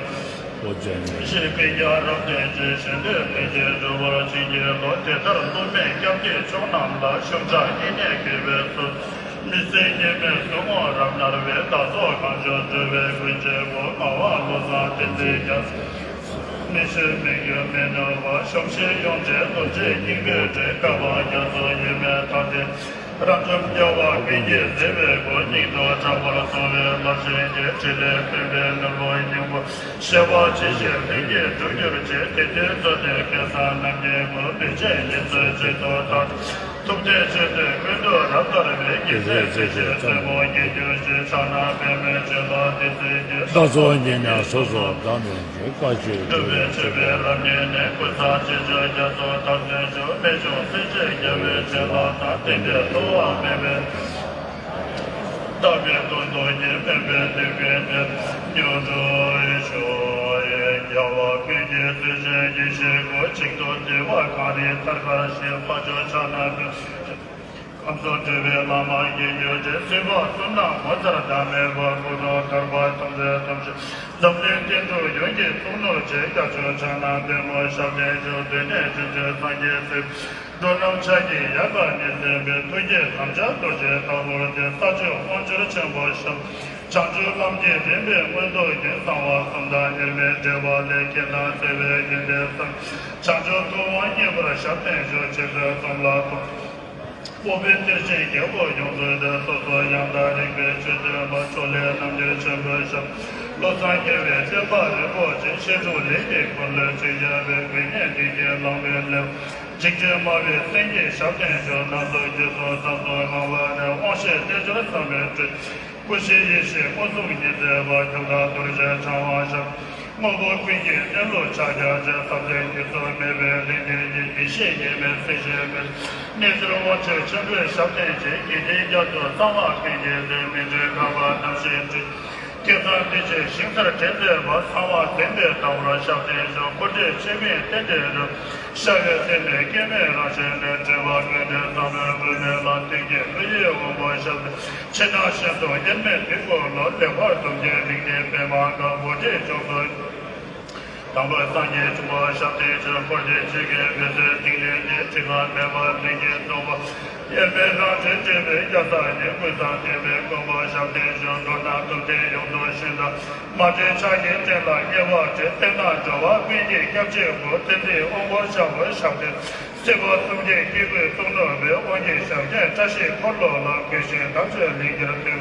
སྐུ་ཚེ་མི་ཤིགས་བོད་རྒྱལ་རབ་བརྟན་ཅིང་། གཞན་དོན་ལྷུན་གྱིས་གྲུབ་པར་བྱིན་གྱིས་རློབས། དེ་ལྟར་བསླུ་མེད་སྐྱབས་གནས་མཆོག་རྣམས་ལ། ཤུགས་དྲག་སྙིང་ནད་གོས་པའི་གསོལ། མི་བཟད་སྙིགས་མའི་ཟུག་རྔུ་རབ་མནར་བའི། བདག་སོགས་གང་བྱུང་འགྲོ་བའི་མགོན་ཆེན་པོ། ངག་དབང་བློ་བཟང་བསྟན་འཛིན་རྒྱ། མི་ཤེས་མི་འགྱུར་མི་ནུབ་པ། གཞོམ་གཞིག་ཡོངས་བྲལ་རྡོ་རྗེའི་སྙིང་པོའི་དྲིན། བསྐལ་པ་རྒྱ་མཚོ་ཡས་མས་ཐག་རིང་། རབ་འབྱམས་རྒྱལ་བ་ཀུན་གྱིས་མཛེས་པའི་སྒོ། སྙིང་དུ་བགྲང་བར་བཟུང་བའི་རླབས་ཆེན་གྱི། ཕྲིན་ལས་སྟོན་པའི་ནོར་བུ་སྙིང་པོ། ཞེས་པ་ཇི་བཞིན་ལྷུན་གྱིས་གྲུབ་གྱུར་ཅིག། དེ་དུས་གཙོ་དོན་སྐལ་བཟང་རྣམ་རྒྱལ་སྐུ། ལུས་ཅན་ཉེར་འཚོའི་ཚུལ་དུ་བདག་ཐུབ་བསྟན་ཆོས་སྟོན་ཀུན་ཏུ་རབ་དར་བའི། རྒྱལ་སྲས་སྲས་བཅས་བཙུན་མོ་དགྱེས་གྱུར་ཅིག། ཕྱག་ན་པདྨོའི་སྤྱན་ལ་བདེ་སྩོལ་གྱི། བདག་སོགས་ཉེ་གནས་སོ་སོར་བདག་མེད་ཀྱི། བཀའ་ཆོས་སྒྲུབ་པའི་མཆོད་པའི་རབ་བརྙེས་ནས། ཀུན་བཟང་རྗེས་འཇུག་རྒྱ་མཚོ་མཐར་སོན་ཤོག། རྨད་བྱུང་སྲས་བཅས་རྒྱལ་བའི་བྱིན་རླབས་དང་། རྟེན་འབྲེལ་བསླུ་བ་མེད་པའི། བདག་གི་དོན་དུ་ཉིད་སྨོན་པའི་ལུས་ཀུན་ནས། མྱུར་འགྲུབ་ཤོག། རྒྱལ་བ་ཀུན་གྱི་བརྩེ་ཆེན་ཡེ་ཤེས་སྐུ། ཆིག་ཏུ་བསྡུས་པ་གངས་རིའི་ཐར་པར་ཤེས། དཔལ་འབྱོར་ཕྱག་ན་པདྨོ། ཁམས་གསུམ་སྤྲུལ་པའི་བླ་མ་དགྱེས་གྱུར་ཅིག། སྲིད་པ་གསུམ་ན་ངོ་མཚར་ཟླ་མེད་པ། སྐུ་གྲོགས་ཐར་པ་ཐམས་ཅད་ཐམས་ཅད། འཛམ་གླིང་སྟེང་དུ་ཡོངས་ཀྱི་གཙུག་ནོར་ཆེ། རྒྱ་མཚོའི་ཕྱག་ན་པདྨོ་ཞབས་བརྟན་ཞུ། གདོད་ནས་ཆོས་སྤྱོད་སངས་རྒྱས་སྲས། འགྲོ་རྣམས་ཕྱག་གི་ཡལ་ག་ནི་མཛད་པའི། ཐུགས་བསྐྱེད་དམ་བཅའ་རྡོ་རྗེ་ལྟ་བུར་ལྡན། ས་བཅུ་དབང་ཕྱུག་ཆེན་པོ་ཞབས། བྱང་ཆུབ་ལམ་གྱི་རིམ་པའི་མངོན་རྟོགས་ཀྱི། གསང་བ་གསུམ་དང་དབྱེར་མེད་འབྲེལ་བ་ལས། མཁྱེན་དང་བརྩེ་བའི་ཡོན་ཏན་བསམ། བྱང་ཆུབ་ཐུབ་དབང་བརྙེས་པར་ཞབས་བརྟན་ཞུ། ཆོས་སྲིད་གསུམ་ལ་ཐུགས། སྤོབས་པའི་གཏེར་ཆེན་རྒྱལ་པོ་ཡོངས་སུ་གྲགས། སོ་སོ་ཡང་དག་རིག་པའི་ཆོས་སྟོན་པ། ཕྱོགས་ལས་རྣམ་འདྲེན་ཆེན་པོའི་ཞབས། བློ་བཟང་རྒྱལ་བའི་བསྟན་པ་རིན་པོ་ཆེ། བཤད་སྒྲུབ་ལས་ཀྱི་འཁོར་ལོས་སྤྱི་ཁྱབ་པའི། དགེ་བསྙེན་བདུད་ཀྱི་ལམ་པའི་སླེབས། འཇིགས་བྱེད་སྨྲ་བའི་སེང་གེ་ཞབས་བརྟན་ཞུ། སྣ་ཚོགས་རྒྱུད་གསུམ་ཟབ་གསུམ་ངང་པ་ནས། དབང་ཤེས་རྣལ་འབྱོར་ཟབ་མོའི་སྤྲུལ། སྐུ་བཞི་ཡེ་ཤེས་མངོན་སུམ་ཉིད་མཛད་པ། ཁྱབ་བདག་རྡོ་རྗེ་འཆང་དབང་ཞབས། དངོས་པོ་ཀུན་གྱི་གནས་ལུགས་ཕྱག་རྒྱ་ཆེ། ཟབ་ཟིན་གཉིས་སུ་མེད་པའི་ལྷན་སྐྱེས་ཀྱི། ཡེ་ཤེས་དབྱེར་མེད་སྲིད་ཞིའི་མེ། རྣལ་འབྱོར་དབང་ཕྱུག་ཆེན་པོའི་ཞབས་བརྟན་ཅིང་། དགེ་འདུན་རྒྱ་མཚོ་གསང་བ་ཀུན་གྱི་གདན། མི་འབྲལ་ཁ་བ་རྣམ་ཤེས་སྤྲུལ། སྐལ་བཟང་བདེ་ཆེན་ཞིང་སར་དྲན་མཛད་པ། གསང་བ་ཟིན་པའི་ཟླ་བོར་ཞབས་བརྟན་ཞུ། འཁོར་འདས་ཆོས་དབྱིངས་རྟེན་འབྲེལ་རབ། ཤར་བའི་སེམས་ནི་སྐྱེ་མེད་རང་བཞིན་ནས། འདྲེན་པ་ཀུན་འདྲེན་ཟབ་མོའི་སྐུ་ནི་ལ། དུས་ཀྱི་ཀླུ་ཡི་དབང་པོ་ཞབས། ཕྱི་ནང་ཤིན་ཏུ་དབྱེར་མེད་དུས་ཀུན་ལ། ལེགས་པར་གདུལ་བྱའི་རིགས་ནི་པདྨ་དཀར། བོད་དུ་སྐྱོང་གསོལ། དང་པོ་སངས་རྒྱས་ཆེན་པོ་ཞབས་བརྟན་ཞུ། འཁོར་འདས་ཆོས་ཀྱི་འོད་ཟེར་ཏིང་ངེ་འཛིན། འཕྲུལ་ཁ་མེད་པ་ལྷུན་གྱིས་རྫོགས་པ། དབྱེར་མེད་རང་གྲོལ་འདྲེན་པའི་རྒྱལ་སྲས་ཉིད། ཀུན་བཟང་བསྟན་པའི་མགོན་པོ་ཞབས་བརྟན་ཞུ། མདོར་ན་ཐུབ་བསྟན་ཡོངས་སུ་ཞིང་དང་། མ་འདྲེས་ཕྱག་གི་རྟེན་ལ་བསྙེན་པར་བྱེད། བསྟན་དང་འགྲོ་བ་ཀུན་གྱི་སྐྱབས་གཅིག་པུ། བསྟན་འཛིན་དབང་པོ་ཞབས་པུ་ཞབས་བརྟན། སྲིད་པ་གསུམ་གྱི་སྐྱེ་དགུའི་གཙུག་ནོར་བུ། དབང་གི་ཞབས་རྗེས་བཀྲ་ཤིས་འཁོར་ལོ་ལ། གུས་ཤིང་བདག་སྤྱོད་ལེགས་གྱུར་ཅིག།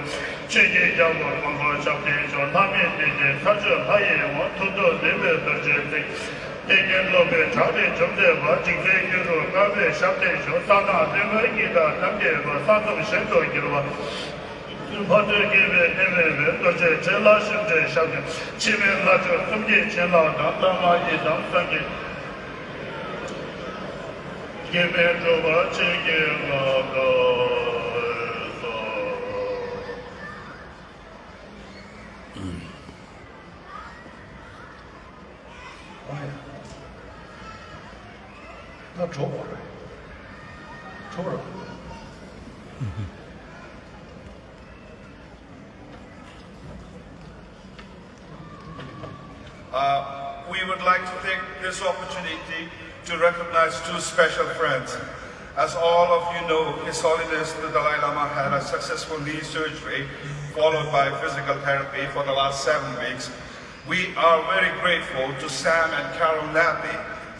ཆོས་ཀྱི་རྒྱལ་པོ་མགོན་པོ་ཞབས་བརྟན་ཞུ། ལྷ་མིའི་གནས་ཀྱི་མཐར་ཕྱིན་ལྷ་ཡི་དབང་། ཐུགས་རྡོ་ལེགས་པའི་རྡོ་རྗེའི་རྩེ། ཐེག་ཆེན་སློབ་དཔོན་གྲགས་པའི་འཇོམས་མཛད་པ། འཇིག་རྟེན་ཀུན་ཏུ་དཀའ་བས་ཞབས་བརྟན་ཤོག། ས་དང་ལྷུན་པོའི་དབྱིངས་དང་ཐབས་མཁས་པ། ས་འཛོམས་གཞན་དུ་གྱུར་པ། ཕ་ཚུལ་དགྱེས་པའི་གནས་མེད་པའི། རྡོ་རྗེ་འཕྲིན་ལས་ཤིང་རྟའི་ཞབས་ཀྱི། འཆི་མེད་ལྷ་ཆོས་གསུམ་གྱི་བྱིན་རླབས་དང་། ལྷ་མ་ཡི་དམ་སངས་རྒྱས་དགྱེས་པའི་གྲུབ་པ་ཆེ་གེ་ལ་དགའ་སོ། ད་གྲོགས་པོ་རེད། གྲོགས་རེད། Uh, we would like to take this opportunity to recognize two special friends. As all of you know, His Holiness the Dalai Lama had a successful knee surgery followed by physical therapy for the last seven weeks. We are very grateful to Sam and Carol Nappi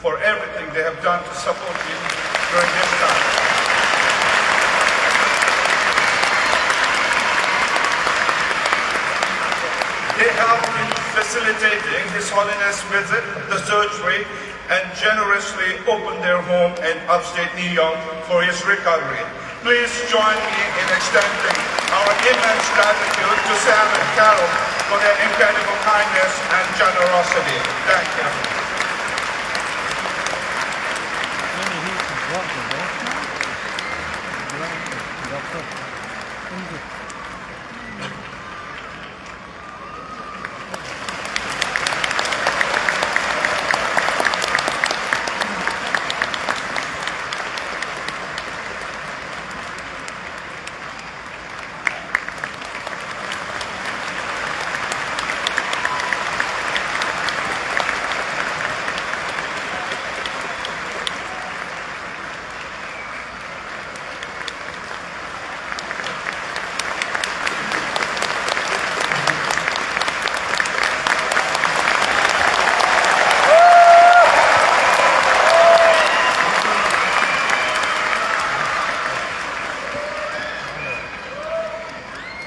for everything they have done to support him during this time. They have been facilitating His Holiness' visit, the surgery, and generously opened their home in upstate New York for his recovery. Please join me in extending our immense gratitude to Sam and Carol for their incredible kindness and generosity. Thank you.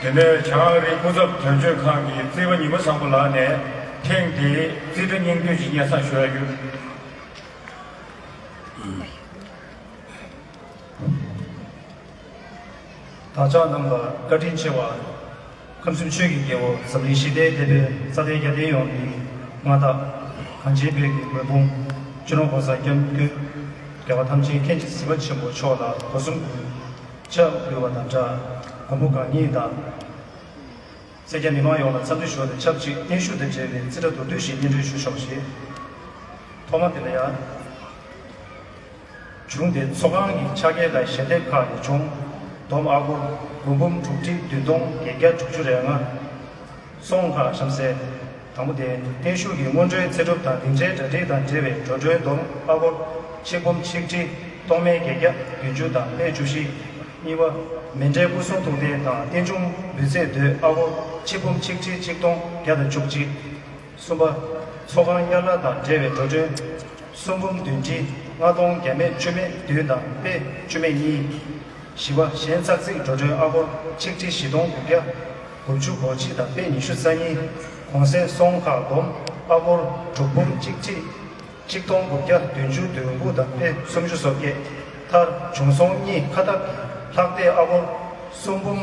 དེ་ནས་བྱང་ཨ་རིའི་སྐུ་ཚབ་དོན་གཅོད་ཁང་གི་རྩིས་པ་ཉི་མ་བཟང་པོ་ལགས་ནས་ཐེངས་འདིའི་རྩིས་ཁྲ་སྙིང་བསྡུས་ཤིག་སྙན་སེང་ཞུ་ཡ་ཡོད། བདག་ཅག་རྣམས་ལ་བཀའ་དྲིན་ཆེ་བ། ཁམས་གསུམ་ཆོས་ཀྱི་རྒྱལ་པོ་འཛམ་གླིང་ཞི་བདེའི་དེད་དཔོན་རྩ་བདེ་རྒྱལ་བསྟན་ཡོངས་ཀྱི་མངའ་བདག་གངས་ཅན་བོད་ཀྱི་མགོན་དཔུང་སྤྱི་ནོར་༸གོང་ས་༸སྐྱབས་མགོན་རྒྱལ་བ་ཐམས་ཅད་མཁྱེན་ཅིང་གཟིགས་པ་ཆེན་པོ་མཆོག་ལ་སྒོ་གསུམ་གུས་ཕྱག་འབུལ་བ་དང་སྦྲགས་མགོན་པོ་གང་ཉིད་དང་། སེར་སྐྱ་མི་མང་ཡོངས་ལ་འཚམས་འདྲི་ཞུ་བ་དང་ཆབས་ཅིག་བརྟན་བཞུགས་དང་འབྲེལ་བའི་རྩིས་ཁྲ་མདོར་བསྡུས་ཤིག་སྙན་སྒྲོན་ཞུ་ཆོག་ཅེས། ཐོག་མ་དེ་ལ་ཡང་། བྱུང་སྟེ་ཚོགས་ཁང་གི་ཕྱག་འཁྱེར་དང་ཞལ་འདེབས་ཁག་ནས་བྱུང་། བསྡོམས་ཨ་སྒོར་སྒོར་འབུམ་དྲུག་ཁྲི་བདུན་སྟོང་བརྒྱད་བརྒྱ་དྲུག་ཅུ་རེ་ལྔ། སོང་ཁག་གཤམ་གསལ། དང་པོ་དེ། བརྟན་བཞུགས་ཀྱི་སྔོན་འགྲོའི་ཚེ་སྒྲུབ་དང་སྡིངས་ཆའི་གྲ་སྒྲིག་དང་འབྲེལ་བའི་འགྲོ་གྲོན་བསྡོམས་ཨ་སྒོར་ཆིག་འབུམ་ཆིག་ཁྲི་སྟོང་མེད་བརྒྱད་བརྒྱ་བདུན་ཅུ་དང་པད་བཅུ་བཞི། གཉིས་པ། མཎྜལ་སྐུ་གསུང་ཐུགས་རྟེན་དང་རྟེན་འབྱུང་འབུལ་ཚད་དོད་ཨ་སྒོར་ཆིག་འབུམ་ཆིག་ཁྲི་ཆིག་སྟོང་བརྒྱ་དང་བཅུ་གཅིག། གསུམ་པ། ཚོགས་ཁང་གཉའ་སླར་དང་འབྲེལ་བའི་འགྲོ་གྲོན་སུམ་འབུམ་བདུན་ཁྲི་ལྔ་སྟོང་བརྒྱ་མེད་བཅུ་མེད་བདུན་དང་པད་བཅུ་མེད་གཉིས། བཞི་པ། གཞན་ཚགས་རྩིས་འགྲོ་གྲོན་ཨ་སྒོར་ཆིག་ཁྲི་བཞི་སྟོང་དགུ་བརྒྱ་དགུ་བཅུ་གོ་གཅིག་དང་པད་ཉི་ཤུ་རྩ་གཉིས། གོང་གསལ་སོང་ཁག་བསྡོམས་ཨ་སྒོར་དྲུག་འབུམ་གཅིག་ཁྲི་གཅིག་སྟོང་དགུ་བརྒྱ་བདུན་ཅུ་དོན་དགུ་དང་པད་སུམ་ཅུ་སོ་བརྒྱད། མཐར་བྱུང་སོང་གཉིས་ཁ་ཐབས་ཀྱི་ལྷག་བསྡད་ཨ་སྒོར་སུམ་འབུམ་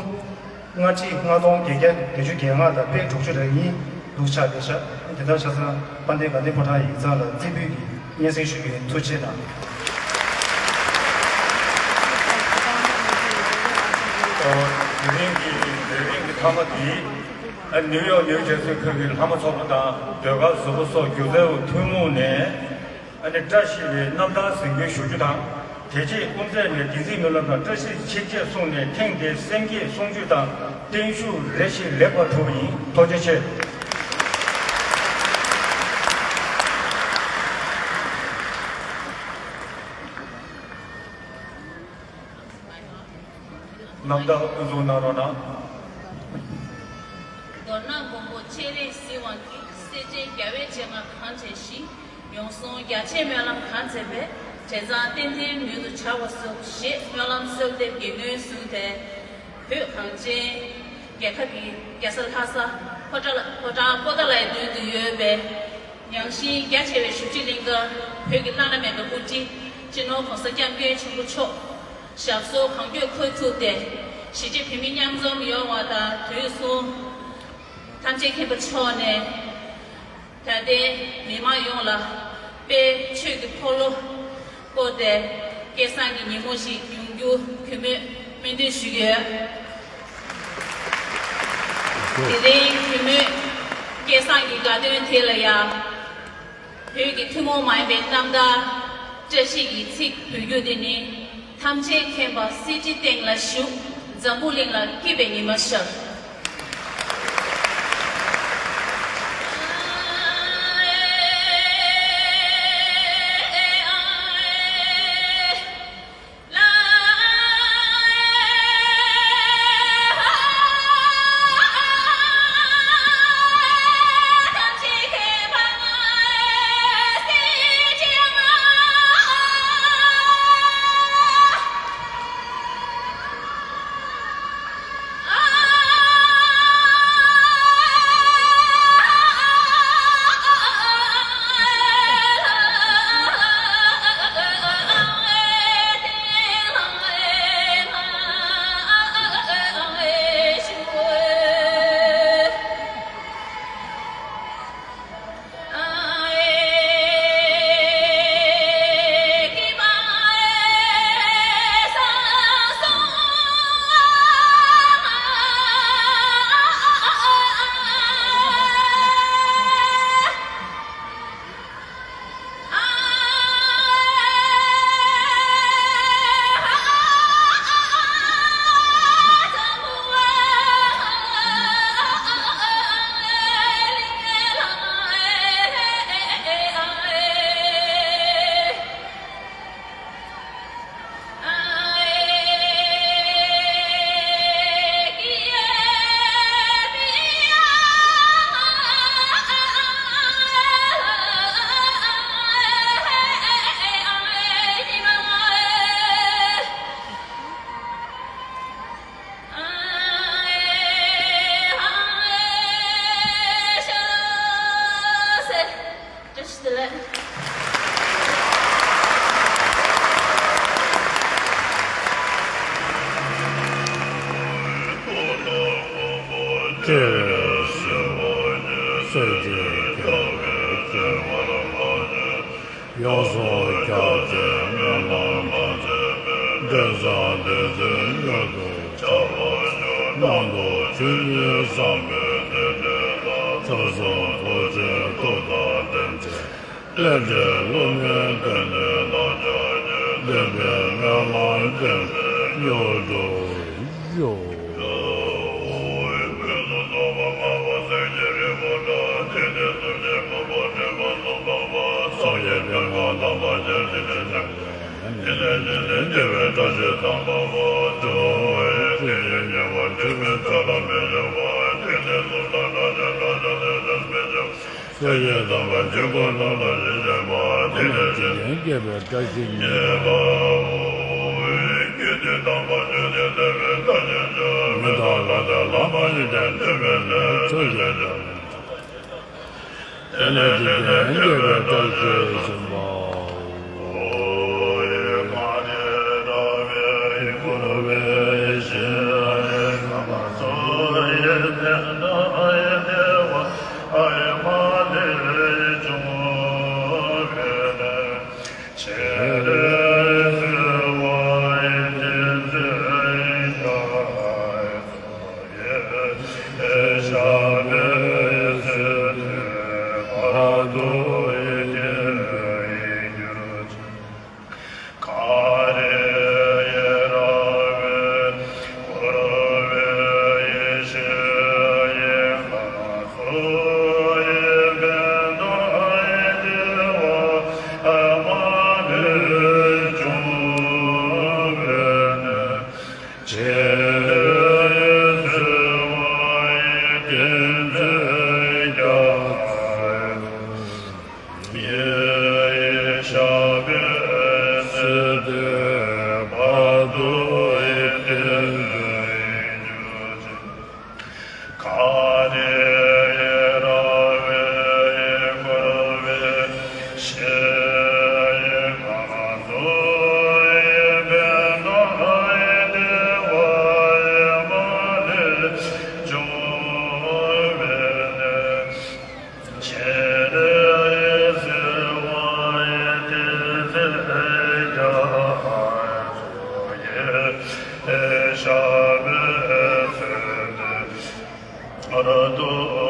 ལྔ་ཁྲི་ལྔ་སྟོང་བརྒྱད་བརྒྱ་བརྒྱད་ཅུ་གྱ་ལྔ་དང་པད་དྲུག་ཅུ་རེ་གཉིས་འདུག་ཆགས་བསྡད་ཤག་དེ་ལྟར་ཆ་ཚང་དཔལ་ལྡན་དགའ་ལྡན་ཕོ་བྲང་ཡིག་ཚང་ལ་རྩིས་འབུལ་གྱི་སྙན་སེང་ཞུ་རྒྱུ་ཡིན། ཐུགས་རྗེ་གནང་། ཨོ། དེ་རིང་གི་ལས་རིམ་གྱི་མཐའ་མ་དེ། ཨ། ནིའུ་ཡོག་ནིའུ་ཇར་སི་ཁུལ་གྱི་ལྷ་མོ་ཚོགས་པ་དང་ཟློས་གར་ཟུར་པ་སོགས་སྒྱུ་རྩལ་པ་ཐུན་མོང་ནས། ཨ་ནི་བཀྲ་ཤིས་པའི་རྣམ་ཐར་གཟིགས་འབུལ་ཞུ་རྒྱུ་དང་། དེ་རྗེས་སྐུ་ཚེ་ནས་བདེ་སྐྱིད་སྨོན་ལམ་དང་བཀྲ་ཤིས་ཆིག་བརྒྱད་གསུངས་ནས་ཐེངས་འདིའི་སེམས་བསྐྱེད་གསུང་ཆོས་དང་བརྟན་བཞུགས་རེ་ཞིག་ལེགས་པར་གྲུབ་པ་ཡིན། ཐུགས་རྗེ་ཆེ། རྣམ་ཐར་དབུ་འཛུགས་གནང་རོགས་གནང་། མདོར་ན་མགོན་པོ་སྤྱན་རས་གཟིགས་དབང་གིས་སེམས་ཅན་རྒྱལ་བའི་སྤྱན་སྔར་གང་མཛད་ཅིང་། ཡོངས་བཟུང་རྒྱ་ཆེའི་སྨོན་ལམ་གང་མཛད་པའི། དྲན་བཟང་ཏན་ཏན་མྱུར་དུ་བྱ་བར་གསོལ་ཞེས་སྨོན་ལམ་གསོལ་འདེབས་ཀྱི་སྣོད་བཟུང་སྟེ། བོད་གངས་ཅན་རྒྱལ་ཁབ་ཀྱི་རྒྱལ་ས་ལྷ་ས་ཕོ་བྲང་ཕོ་བྲང་པོ་ཏཱ་ལའི་མདུན་དུ་ཡོད་པའི། ཡངས་ཤིང་རྒྱ་ཆེ་བའི་བཞུགས་ཁྲི་གླིང་གར་བོད་ཀྱི་བླ་ན་མེད་པའི་དབུ་ཁྲིད་སྤྱི་ནོར་༸གོང་ས་༸སྐྱབས་མགོན་ཆེན་པོ་མཆོག་ཞབས་སོར་གང་མགྱོགས་འཁོད་ཐུབ་སྟེ། གཞིས་བྱེས་བོད་མི་མཉམ་འཛོམས་ཡོང་བ་དང་དུས་གསུམ་ཐམས་ཅད་མཁྱེན་པ་མཆོག་ནས། ད་ལྟའི་མི་མང་ཡོངས་ལ་དཔལ་ཆོས་ཀྱི་འཁོར་ལོ་བསྐོར་ཏེ་སྐལ་བཟང་གི་ཉིན་མོ་ཞིག་ཡོང་རྒྱུ་གུས་མོས་སྨོན་འདུན་ཞུ་གི་ཡོད། དེ་རིང་གུས་མོས་སྐལ་བཟང་གི་དགའ་སྟོན་དེ་ལ་ཡང་བོད་ཀྱི་ཐུན་མོང་མ་ཡིན་པའི་རྣམ་ཐར་བཀྲ་ཤིས་ཀྱི་ཚིག་འབུལ་རྒྱུ་དེ་ནི། ཐམས་ཅད་མཁྱེན་པ་གསེར་ཁྲིའི་སྟེང་ལ་བཞུགས། འཛམ་བུ་གླིང་ལ་སྐྱིད་པའི་ཉི་མ་ཤར། ཡོངས་སུ་ཁྱབ་སྟེ་སྨོན་ལམ་བཏབ་པས། འབྲས་བུ་དེ་ཚེ་མྱུར་དུ། གནམ་དུ་ཆོས་ཉིད་བསམ་པའི་རྟེན་འབྲེལ་དང་། ཕྱོགས་བཅུ་ཐུགས་རྗེའི་ཐུགས་དང་ལྡན་ཅིང་། ལས་འབྲས་བསླུ་མེད་བདེན་དོན་དང་མཉམ་བརྒྱུད། བདེན་པའི་སྨོན་ལམ་བརྟན་པས་མྱུར་དུ་འགྲུབ། ཤ་མེད་ཚེ་འདི་ར་དོ།